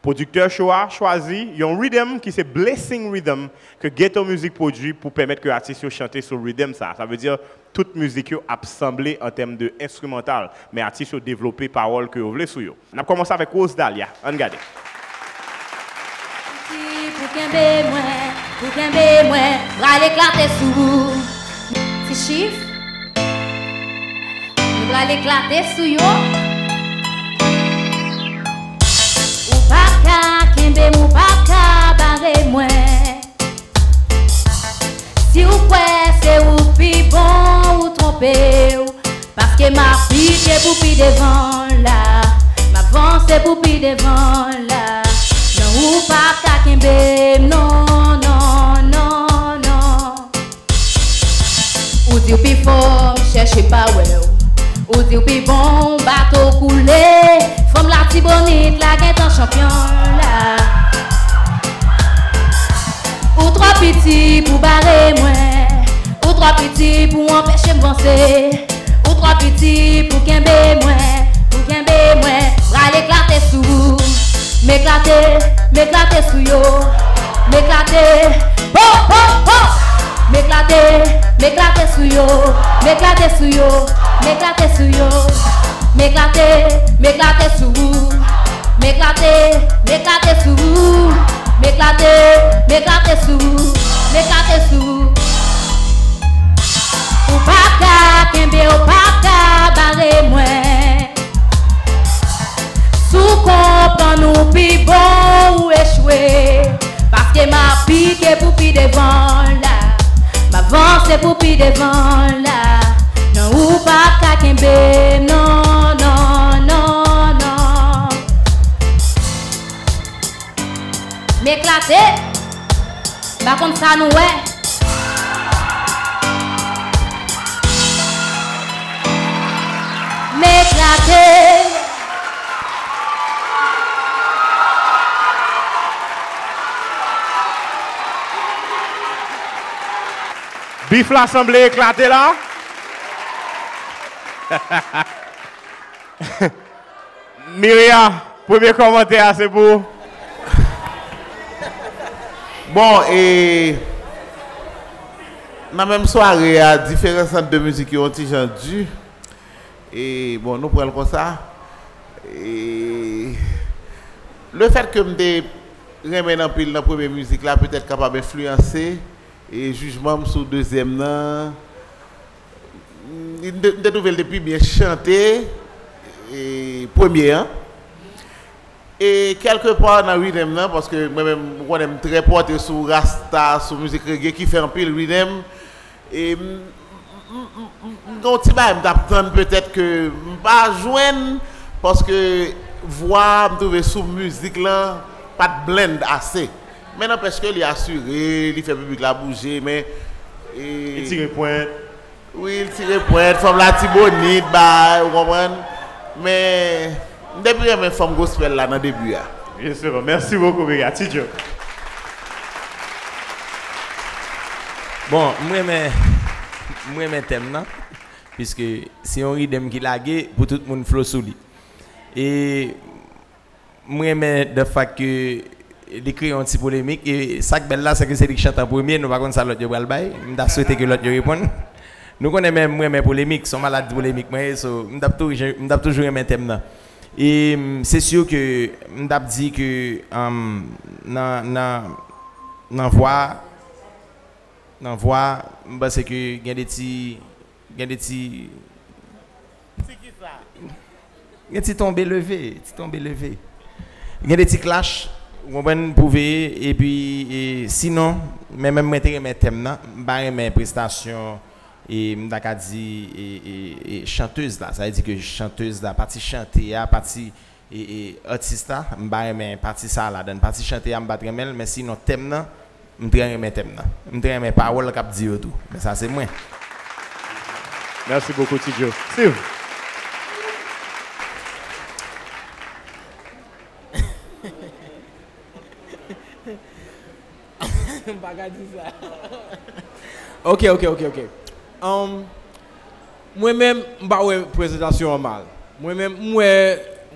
Pwodiktè show a chwazi yon riddim ki se Blessing Riddim, ke Ghetto Music pwodui pou pèmèt ke atis yo chante sou riddim sa. Sa vle di tout mizik yo ap sanble an tèm de enstrimantal, men atis yo devlope pawòl ke yo vle sou yo. N ap kòmanse avèk Rose Dahlia. Ann gade. Ti pou kenbe mwen, pou kenbe mwen, pral eklate sou ou. Ti chif, nou pral eklate sou yo. Ou pa ka kenbe m, ou pa ka bare mwen. Si w kwè se ou k pi bon, ou twonpe w. Paske m ap pike pou pi devan la, m ap vanse pou pi devan la. Non, ou pa ka kenbe m, non, non, non, non. Ou di w pi fò, m chèche pa wè w. Ou di w pi bon, bato koule. Fanm Latibonit la gentan chanpyon la. Ou twò piti pou bare mwen. Ou twò piti pou anpeche m vanse. Ou twò piti pou kenbe mwen, pou kenbe mwen. Pral eklate sou ou. M eklate, m eklate sou yo. M eklate, ho, ho, ho. M eklate, m eklate sou yo. M eklate sou yo, m eklate sou yo. M eklate, m eklate sou ou. M eklate, m eklate sou ou. M eklate, m eklate sou ou. M eklate sou ou. Ou pa ka kenbe, ou pa ka bare mwen. Si w konprann ou pi bon ou echwe. Paske m ap pike pou pi devan la. M ap vanse pou pi devan la. Non, ou pa ka kenbe m, non, non, non, non. M eklate. M pa konn sa nou wè. M eklate. Bif la sanble eklate la. Miria, premye kòmantè a se pou ou. Bon, e nan menm sware a, diferans ant de mizik yo yon ti jan di. E bon, nou pran l konsa. E lefèt ke m te renmen l anpil nan premye mizik la, petèt kapab enfliyanse e jijman m sou dezyèm nan. M te, m te twouve l te pi byen chante, e, premye an. E kèlkepa nan riddim nan, paske mwen menm, ou konnen m trè pòte sou rasta, sou mizik reggae ki fè anpil riddim. E m, m, m, m, m gen yon ti bagay m t ap tann petèt ke m pa jwenn, paske vwa a m twouve sou mizik lan pa t blend ase. Men nanpèch ke li asire, li fè piblik la bouje, men, e, li tire pwent. Wi, l tire pwent, fanm Latibonit, bay, ou konprann? Men, m te pi renmen fanm gospel la nan debi a. Justement, merci beaucoup, Miria. Ti Djo. Bon, m renmen, m renmen tèm nan, piske se yon riddim ki lage pou tout moun flow sou li. E M renmen the fact ke li kreye yon ti polemik. E sa k bèl la, se ke se li k chante an premye, nou pa konn sa lòt yo pral bay. M ta swete ke lòt yo reponn. Nou konnen men m renmen polemik, se yon malad polemik mwen ye, so m t ap toujou, m t ap toujou renmen tèm nan. E, mm, se si ke m t ap di ke, um, nan, nan, nan vwa, nan vwa, m panse ke gen de ti, gen de ti, gen ti tonbe leve, ti tonbe leve. Gen de ti clash, ou konprann, pou veye, epi, e, sinon, men menm mwen te renmen tèm nan, m pa renmen prestasyon, e, m ta ka di, e, e, e, chantèz la, sa vle di ke chantèz la, pati chante a, pati e, e, atis la, m pa renmen pati sa a ladan. Pati chante a, m pa t renmen l, men sinon tèm nan, m trè renmen tèm nan. M trè renmen pawòl k ap di yo tou. Men sa se mwen. Merci beaucoup, Ti Djo. Steve. M pa ka di sa. Ok, ok, ok, ok. Um, mwen menm, m pa wè prezantasyon an mal. Mwen menm, m wè,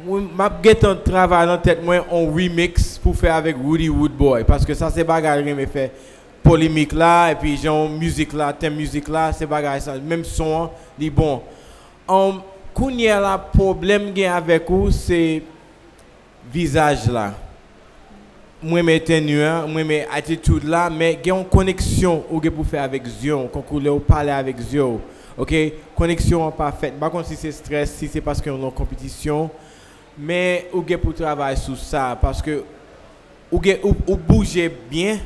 mwen, m ap gentan travay nan tèt mwen on remix pou fè avèk Roody Roodboy, paske sa se bagay l renmen fè, polemik la, epi jan mizik la, tèm mizik la, se bagay sa, menm son an, li bon. Um, kounye a la, pwoblèm m gen avèk ou, se vizaj la. M renmen tenue an, m renmen attitude la, men gen yon koneksyon ou gen pou fè avèk zye w, kankou lè w pale avèk zye w. Ok? Koneksyon an pa fèt. M pa konn si se strès, si se paske w nan konpetisyon, men ou gen pou travay sou sa, paske ou gen, ou, ou bouje byen,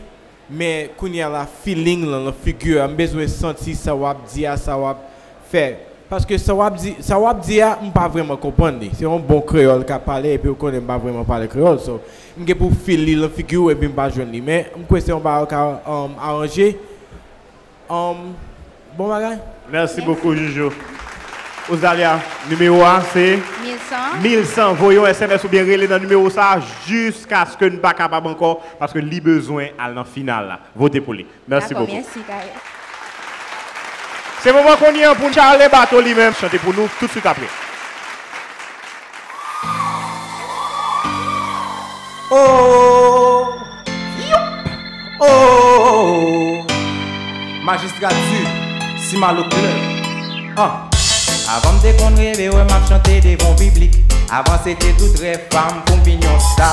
men kounye a la, feeling lan, nan figi a, m bezwen santi sa w ap di a, sa w ap fè. Paske sa w ap di, sa w ap di a, m pa vrèman konprann li. Se yon bon kreyòl k ap pale, epi ou konnen m pa vrèman pale kreyòl, so, m gen pou feel li nan figi w, epi m pa jwenn li. Men, m kwè se yon bagay ou ka, um, aranje. Um, bon bagay. Merci beaucoup, Joujou. Ozalia, nimewo a se mil san. Mil san. Voye yon S M S oubyen rele nan nimewo sa a jiskaske n pa kapab ankò, paske li bezwen al nan final la. Vote pou li. Merci beaucoup. Dakò, mèsi, Kay. Se moman kounye a pou n chale bato li menm, chante pou nou tout swit apre. Oh, youp, oh, Majistra Di, Simalo Club. Ah. Avan m te konn reve wè m ap chante devan piblik. Avan se te tout rèv pa m pou m vin yon sta.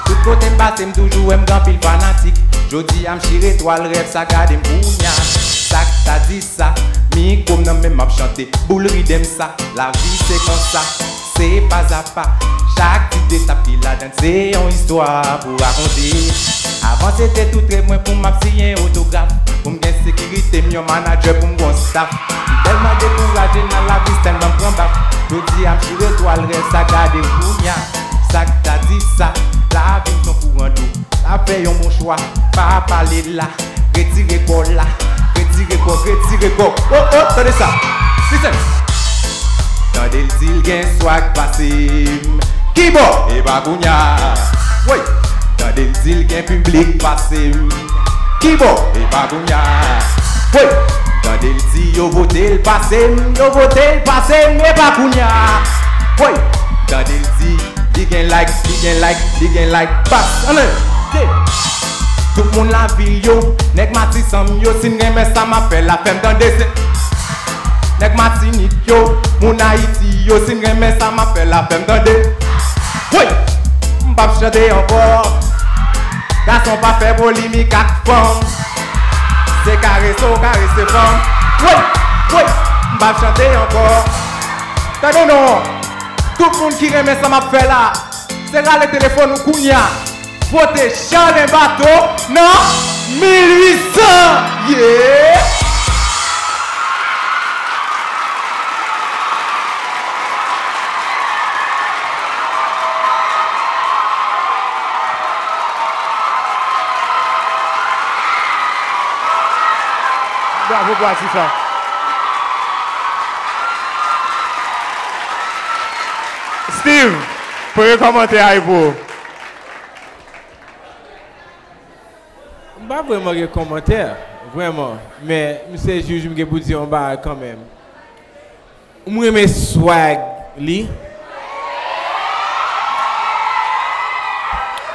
Tout kote m pase m toujou wè m gen anpil fanatik. Jodi a m chire twal rèv sa gade m kounya. Sa k ta di sa, mikwo m nan men m ap chante boul ridèm sa. Lavi se konsa, se pazapa. Chak ti etap ki ladann se yon istwa pou rakonte. Avan se te tout rèv mwen pou m ap siyen otograf, pou m gen sekirite m, yon manadjè pou m gon staf. M tèlman dekouraje nan lavi, tèlman m pran baf. Jodi a m chire twal rèv sa gade m kounya. Sa k ta di sa, lavi m son kouran dlo. Sa fè yon bon chwa, pa pale la. Retire kò la, retire kò, retire kò. Oh, oh, tande sa. Listen. Tande l di l gen swag pase m. Kibò? E pa kounya. Woy. Tande l di l gen piblik pase m. Kibò? E pa kounya. Woy. Tande l di yo vote l pase m, yo vote l pase m, e pa kounya. Woy. Tande l di li gen like, li gen like, li gen like. Bas, ann ale. Yeah. Tout moun lavil yo, nèg Matisan m yo, si n renmen sa m ap fè la, fè m tande se. Nèg Matinik yo, moun Ayiti yo, si n renmen sa m ap fè la, fè m tande. Woy! M p ap chante ankò. Gason pa fè polemik ak fanm. Se karese w karese fanm. Woy! Woy! M p ap chante ankò. Tande non. Tout moun ki renmen sa m ap fè la, se rale telefòn ou kounya. Vote Charlin Bato nan mil uit san. Yeah! Bravo pou atis la. Steve, premye kòmantè a e pou ou. M pa vrèman gen kòmantè, vrèman. Men, m se jij, m gen pou di yon bagay kanmenm. M renmen swag li.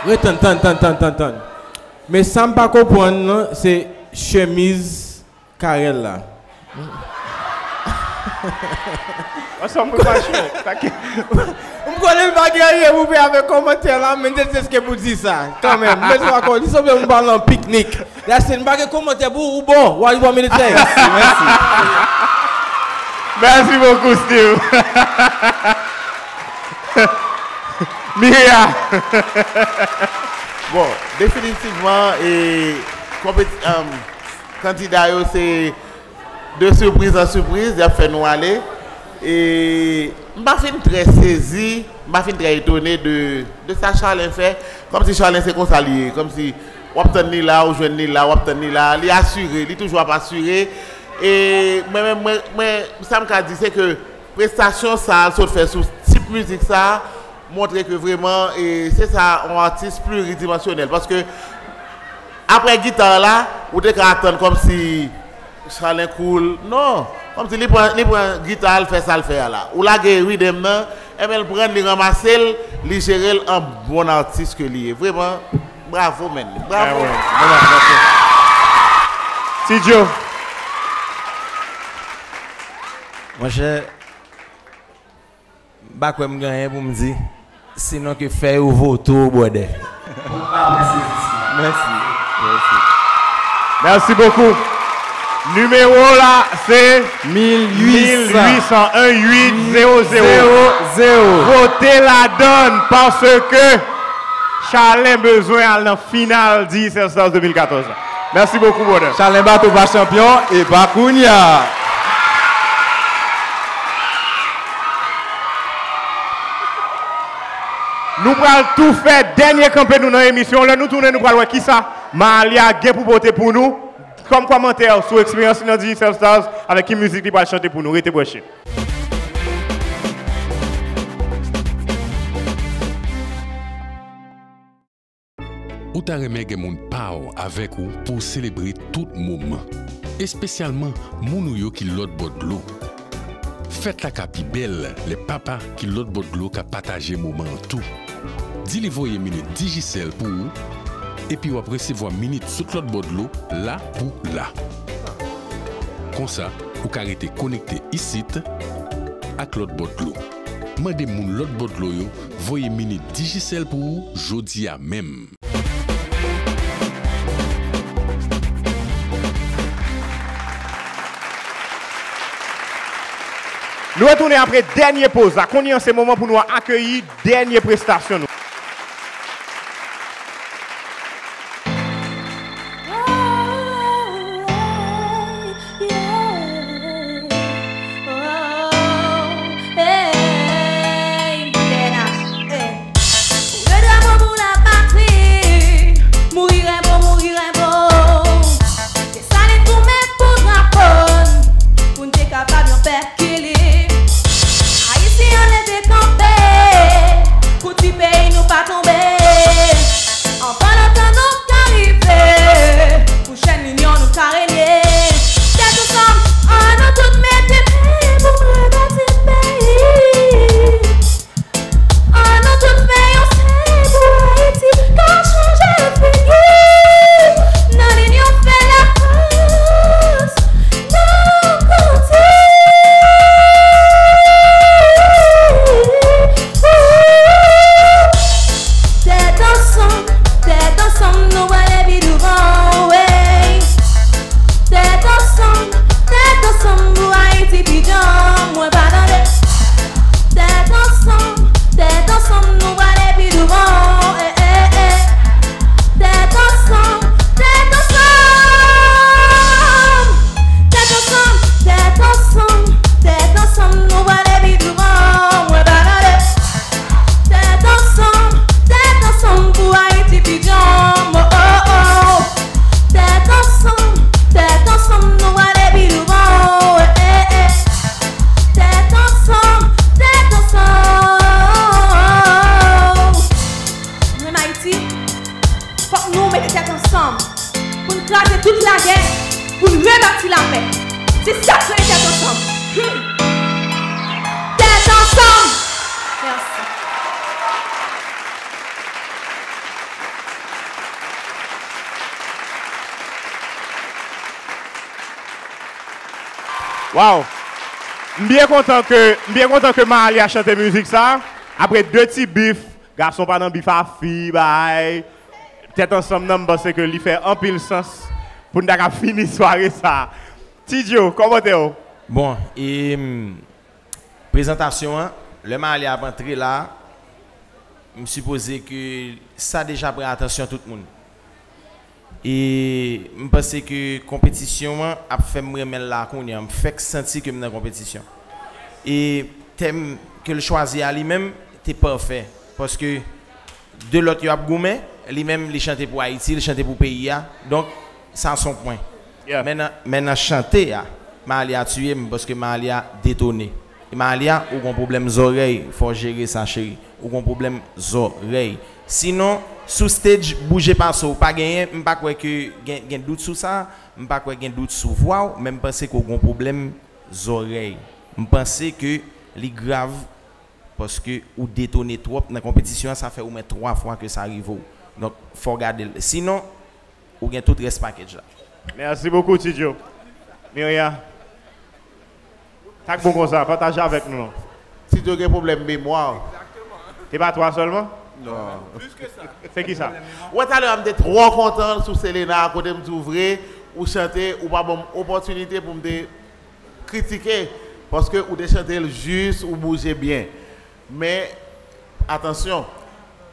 Ret tann, tann, tann, tann, tann, tann. Men sa m pa konprann nan, se chemiz Carel la. Ansanm pou paj yo. M konnen m pa gen anyen pou fè avèk kòmantè la, men se te pou di sa. Kanmenm, men se pa kò, li sanble m pral nan piknik. Yasin, m pa gen kòmantè pou ou, ou bon. Why you want me to say? Mèsi, mèsi. Merci beaucoup, Steve. Miria. Bon, definitivman, e, konpeti-, um, kandida yo se de sipriz an sipriz, y ap fè nou ale. E m pa fin trè sezi, m pa fin trè etone de, de sa Charlin fè. Kòmsi Charlin se konsa li ye. Kòmsi w ap tann li la, ou jwenn li la, w ap tann li la. Li asire, li toujou ap asire. E mwen menm, mwen, mwen, sa m ka di, se ke prestasyon sa a l sot fè sou tip mizik sa a, montre ke vrèman, e, se sa, yon atis pliridimansyonèl. Paske, apre gita la, ou te ka atann kòmsi Charlin cool. Non. Kòmsi li pran, li pran gita, l fè sa l fè a la. Ou lage ridèm nan, enben l pran l, li ranmase l, li jere l an bon atis ke li ye. Vrèman, bravo, man. Bravo. Ah ouais, bravo, bravo. Ti Djo. Monchè, m pa kwè m gen anyen pou m di, sinon ke fè yo vote w, brother. Mèsi. Mèsi. Merci beaucoup. Nimewo la, se mil uit san. Mil uit san, un uit zéro zéro. Zéro zéro. Vote ladann, paske Charlin bezwen al nan final Digicel Stars de mil katòz la. Merci beaucoup, brother. Charlin Bato pa chanpyon, e pa kounya. Nou pral tou fè dènye kanpe nou nan emisyon. Lè nou tounen, nou pral wè kisa Mahalia gen pou pote pou nou kòm kòmantè sou eksperyans li nan Digicel Stars avèk ki mizik li pral chante pou nou. Rete branche. Ou ta renmen gen moun pa w avèk ou pou w selebre tout moman, espesyalman moun ou yo ki lòt bò dlo. Fèt la ka pi bèl lè papa ki lòt bò dlo ka pataje moman an tou. Di li voye minit Digicel pou ou, epi w ap resevwa minit sot lòt bò dlo la pou la. Konsa, ou ka rete konekte isit ak lòt bò dlo. Mande moun lòt bò dlo yo voye minit Digicel pou ou jodi a menm. Nou retounen apre dènye poz la. Kounye an, se moman pou nou akeyi dènye prestasyon nou. Ou ret renmen pou lapatri, mouri renmen, mouri renmen. Desalin goumen pou drapo n, pou n te kapab yon pèp ki lib. Ayisyen an leve kanpe, pou ti peyi nou pa tonbe. Anvan lontan nou ka rive, pou chèn linyon nou ka renye. Tèt ansanm, ann nou tout mete men pou n rebati peyi. Ann nou tout fè yon sèl pou Ayiti ka chanje figi. Nan linyon fè lafòs, nan konti. Tèt ansanm, tèt ansanm, nou prale pi douvan, wi. Tèt ansanm, tèt ansanm pou Ayiti pi djanm, mwen pa tande. Tèt ansanm, tèt ansanm, nou prale pi douvan, eh, eh, eh. Tèt ansanm, tèt ansanm. Tèt ansanm, tèt ansanm, tèt ansanm, nou prale pi douvan, mwen pa tande. Tèt ansanm, tèt ansanm pou Ayiti pi djanm, oh, oh, oh. Tèt ansanm, tèt ansanm, nou prale pi douvan, eh, eh, eh. Tèt ansanm, tèt ansanm. Nou menm Ayiti, fòk nou mete tèt ansanm pou n kraze tout lagè, pou n rebati lapè. Se sa k rele tèt ansanm. Hmm. Tèt ansanm! Mèsi. Waw! M byen kontan ke, m byen kontan ke Mahalia chante mizik sa. Apre de ti bif, gason pa nan bif a fi, bay. Tèt ansanm nan, m panse ke li fè anpil sans pou n ta ka fini sware sa. Ti Djo, kòmantè w? Bon, e, m, prezantasyon an, lè Mahalia ap antre la, m sipoze ke sa deja pran atansyon tout moun. E m panse ke konpetisyon an ap fè m renmen l la kounye a. M fèk santi ke m nan konpetisyon. E tèm ke l chwazi a li menm te pafè. Paske de lòt yo ap goumen, li menm li chante pou Ayiti, li chante pou peyi a. Donk, sa s on pwen. Yeah. Men nan, men nan chante a, Mahalia tiye m paske Mahalia detone. Mahalia, ou gon pwoblèm zòrèy, fò w jere sa, cheri. Ou gon pwoblèm zòrèy. Sinon, sou stage, bouje pase w pa genyen, m pa kwè ke gen, gen dout sou sa, m pa kwè gen dout sou vwa w, men m panse ke w gon pwoblèm zòrèy. M panse ke li grav, paske ou detone twòp nan konpetisyon an, sa fè omwen twa fwa ke sa rive w. Donk, fò w gade l. Sinon, ou gen tout rès package la. Merci beaucoup, Ti Djo. Miria, sa k bon konsa, pataje avèk nou non. Ti Djo gen pwoblèm memwa. Se pa twa sèlman? Non. Se ki sa? Ou wè talè a m te twò kontan sou Selena, kote m di w vre, ou chante, ou pa ban m opòtinite pou m te kritike, paske ou te chante l jis, ou bouje byen. Men, atansyon,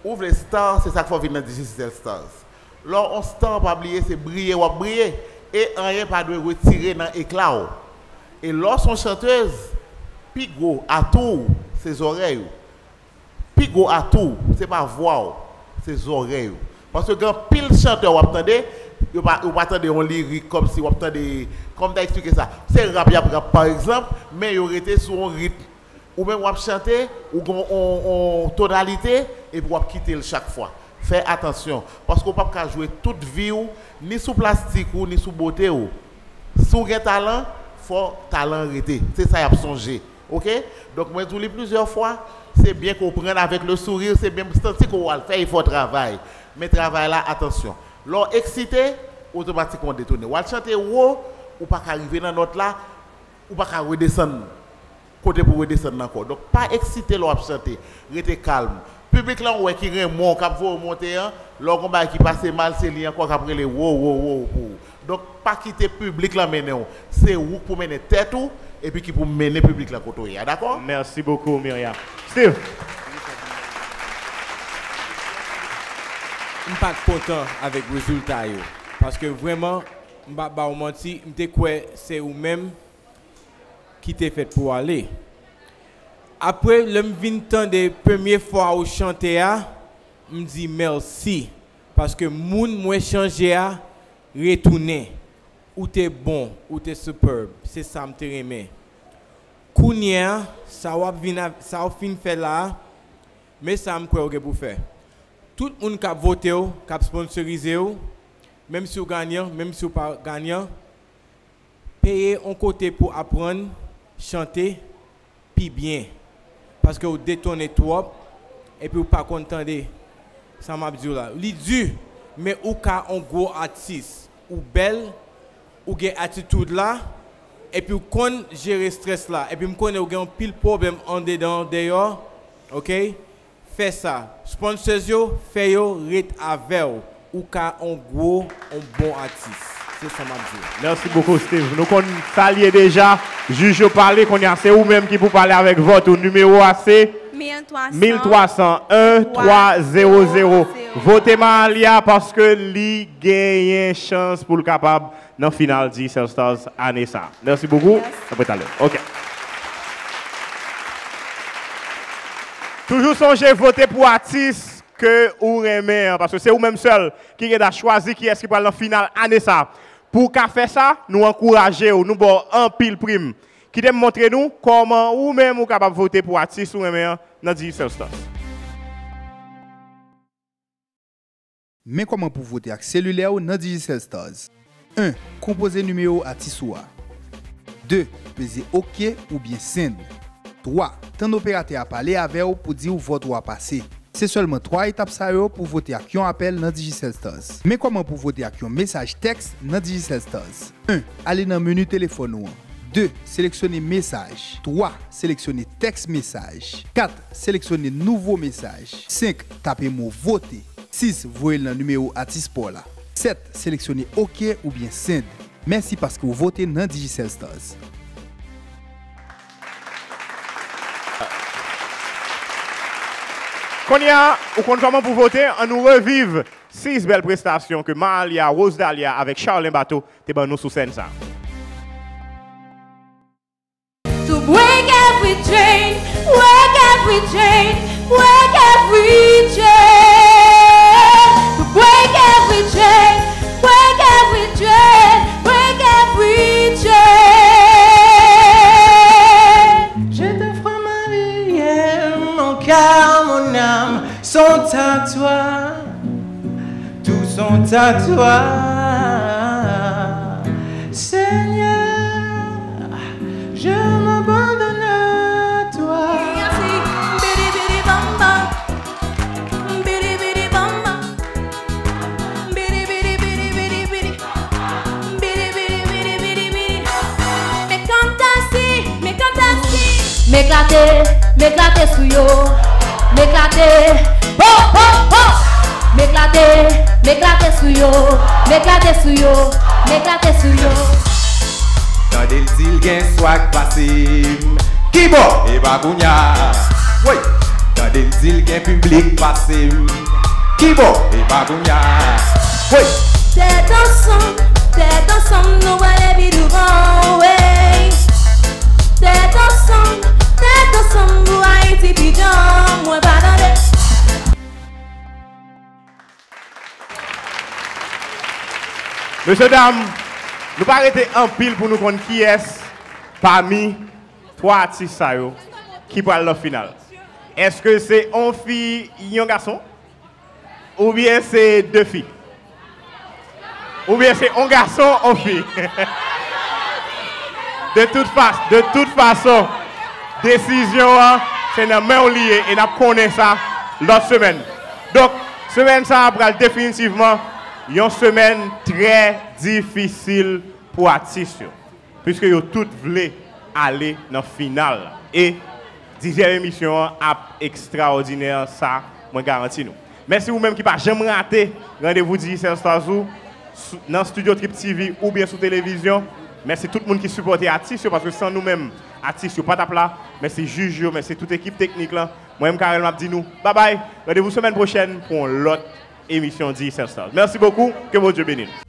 ou vle star, se sa k fè w vin nan Digicel Stars. Lè w on star, pa bliye se briye w ap briye, e anyen pa dwe retire nan ekla w. E lè w se on chantez, pi gwo atou w se zòrèy ou. Pi gwo atou w, se pa vwa w, se zòrèy ou. Paske gen anpil chantè w ap tande, yo pa, ou pa tande yon lirik kòmsi w ap tande, kòman m ta eksplike sa? Se rap y ap rap, pa egzanp, men yo rete sou yon ritm. Ou menm w ap chante, ou gen yon, yon tonalite, epi w ap kite l chak fwa. Fè atansyon, paske w p ap ka jwe tout vi w, ni sou plastik ou, ni sou bote w. Si w gen talan, fò talan rete. Se sa y ap sonje. Ok? Donk, mwen di w li plizyè fwa, se byen ke w pran l avèk le sourire, se byen santi ke w al fè efò travay. Men travay la, atansyon. Lè w eksite, otomatikman w detone. W al chante wo, ou pa ka rive nan nòt la, ou pa ka redesann kote pou redesann nan ankò. Donk, pa eksite lè w ap chante. Rete kalm. Piblik la, ou wè ki renmen w, k ap voye w monte an, lè w gon bagay ki pase mal, se li ankò k ap rele wo, wo, wo pou ou. Donk, pa kite piblik la mennen w. Se ou k pou mennen tèt ou, epi ki pou mennen piblik la kote w ye a, dakò? Merci beaucoup, Myriam. Steve! M pa t kontan avèk rezilta yo. Paske vrèman, m p ap ba w manti, m te kwè se ou menm ki te fèt pou ale. Apre, lè m vin tande premye fwa ou chante a, m di mèsi. Paske moun mwen chanje a retounen. Ou te bon, ou te superb. Se sa m te renmen. Kounye a, sa w ap vin a, sa w fin fè la a, men sa m kwè w gen pou fè. Tout moun k ap vote w, k ap sponsorize w, menm si w ganyan, menm si w pa ganyan, peye yon kote pou aprann chante pi byen. Paske w detone twòp, epi w pa konn tande sa m ap di w la. Li di, men ou ka yon gwo atis. Ou bèl, ou gen atitid la, epi w konn jere strès la. Epi m konnen w gen anpil pwoblèm andedan, deyò, ok? Fè sa. Sponsors yo, fè yo ret avè w. Ou ka on gwo, on bon atis. Se sa m ap di w. Merci beaucoup, Steve. Nou konn sa l ye deja. Jij yo pale, kounye a se ou menm ki pou pale avèk vòt ou. Nimewo a se mil twa san en, twa zewo zewo. Vote Malia paske li genyen chans pou l kapab nan final Digicel Stars ane sa. Merci beaucoup. Apre talè. Ok. Toujou sonje vote pou atis ke ou renmen an, paske se ou menm sèl ki gen dwa chwazi kiyès ki pral nan final ane sa. Pou w ka fè sa, nou ankouraje w, nou ba w anpil prim. Kite m montre nou kòman ou menm ou kapab vote pou atis ou renmen an nan Digicel Stars. Men kòman pou vote ak selilè w nan Digicel Stars. En. Konpoze nimewo atis ou a. De. Peze oke oubyen send. Twa. Tann operatè a pale avè w pou di w vòt ou a pase. Se sèlman twa etap sa yo pou vote ak yon apèl nan Digicel Stars. Men kòman pou vote ak yon mesaj tèks nan Digicel Stars. En. Ale nan meni telefòn ou an. De. Seleksyone mesaj. Twa. Seleksyone tèks mesaj. Kat. Seleksyone nouvo mesaj. Senk. Tape mo vote. Sis. Voye l nan nimewo atis pa w la. Sèt. Seleksyone oke oubyen send. Mèsi paske w vote nan Digicel Stars. Kounye a, ou konn kòman pou vote, ann nou reviv sis bèl prestasyon ke Malia, Rose Dahlia avèk Charlin Bato te ban nou sou sèn sa. To break every chain, break every chain, break every chain. To break every chain, break every chain, break every chain. Je t'offre ma vie, mon cœur, mon âme sont à toi. Tous sont à toi. Seigneur, je m'abandonne à toi. M eklate, m eklate sou yo. M eklate, ho, ho, ho. M eklate, m eklate sou yo. M eklate sou yo, m eklate sou yo. Tande l di l gen swag pase m. Kibò? E pa kounya. Woy! Tande l di l gen piblik pase m. Kibò? E pa kounya. Woy! Tèt ansanm, tèt ansanm, nou pral pi douvan, wey. Tèt ansanm, tèt ansanm, pou Ayiti pi djanm, mwen pa tande. Mesye dam, nou pa rete anpil pou nou konn kiyès pami twa atis sa yo ki pral nan final. Èske se on fi, yon gason? Oubyen se de fi? Oubyen se on gason, on fi? De tout fas-, de tout fason, Desizyon an, se nan men w li ye, e n ap konnen sa lòt semèn. Donk, semèn sa a pral definitivman yon semèn trè difisil pou atis yo, piske yo tout vle ale nan final la. E dizyèm emisyon an ap ekstraòdinè, sa mwen garanti nou. Mèsi ou menm ki pa janm rate randevou Digicel Stars ou sou- nan Studio Trip T V oubyen sou televizyon. Mèsi tout moun ki sipòte atis yo, paske san nou menm, atis yo pa t ap la. Mèsi jij yo, mèsi tout ekip teknik lan. Mwen menm Carel m ap di nou babay. Randevou semèn pwochèn pou yon lòt emisyon Digicel Stars. Mèsi bokou, ke Bondye beni nou.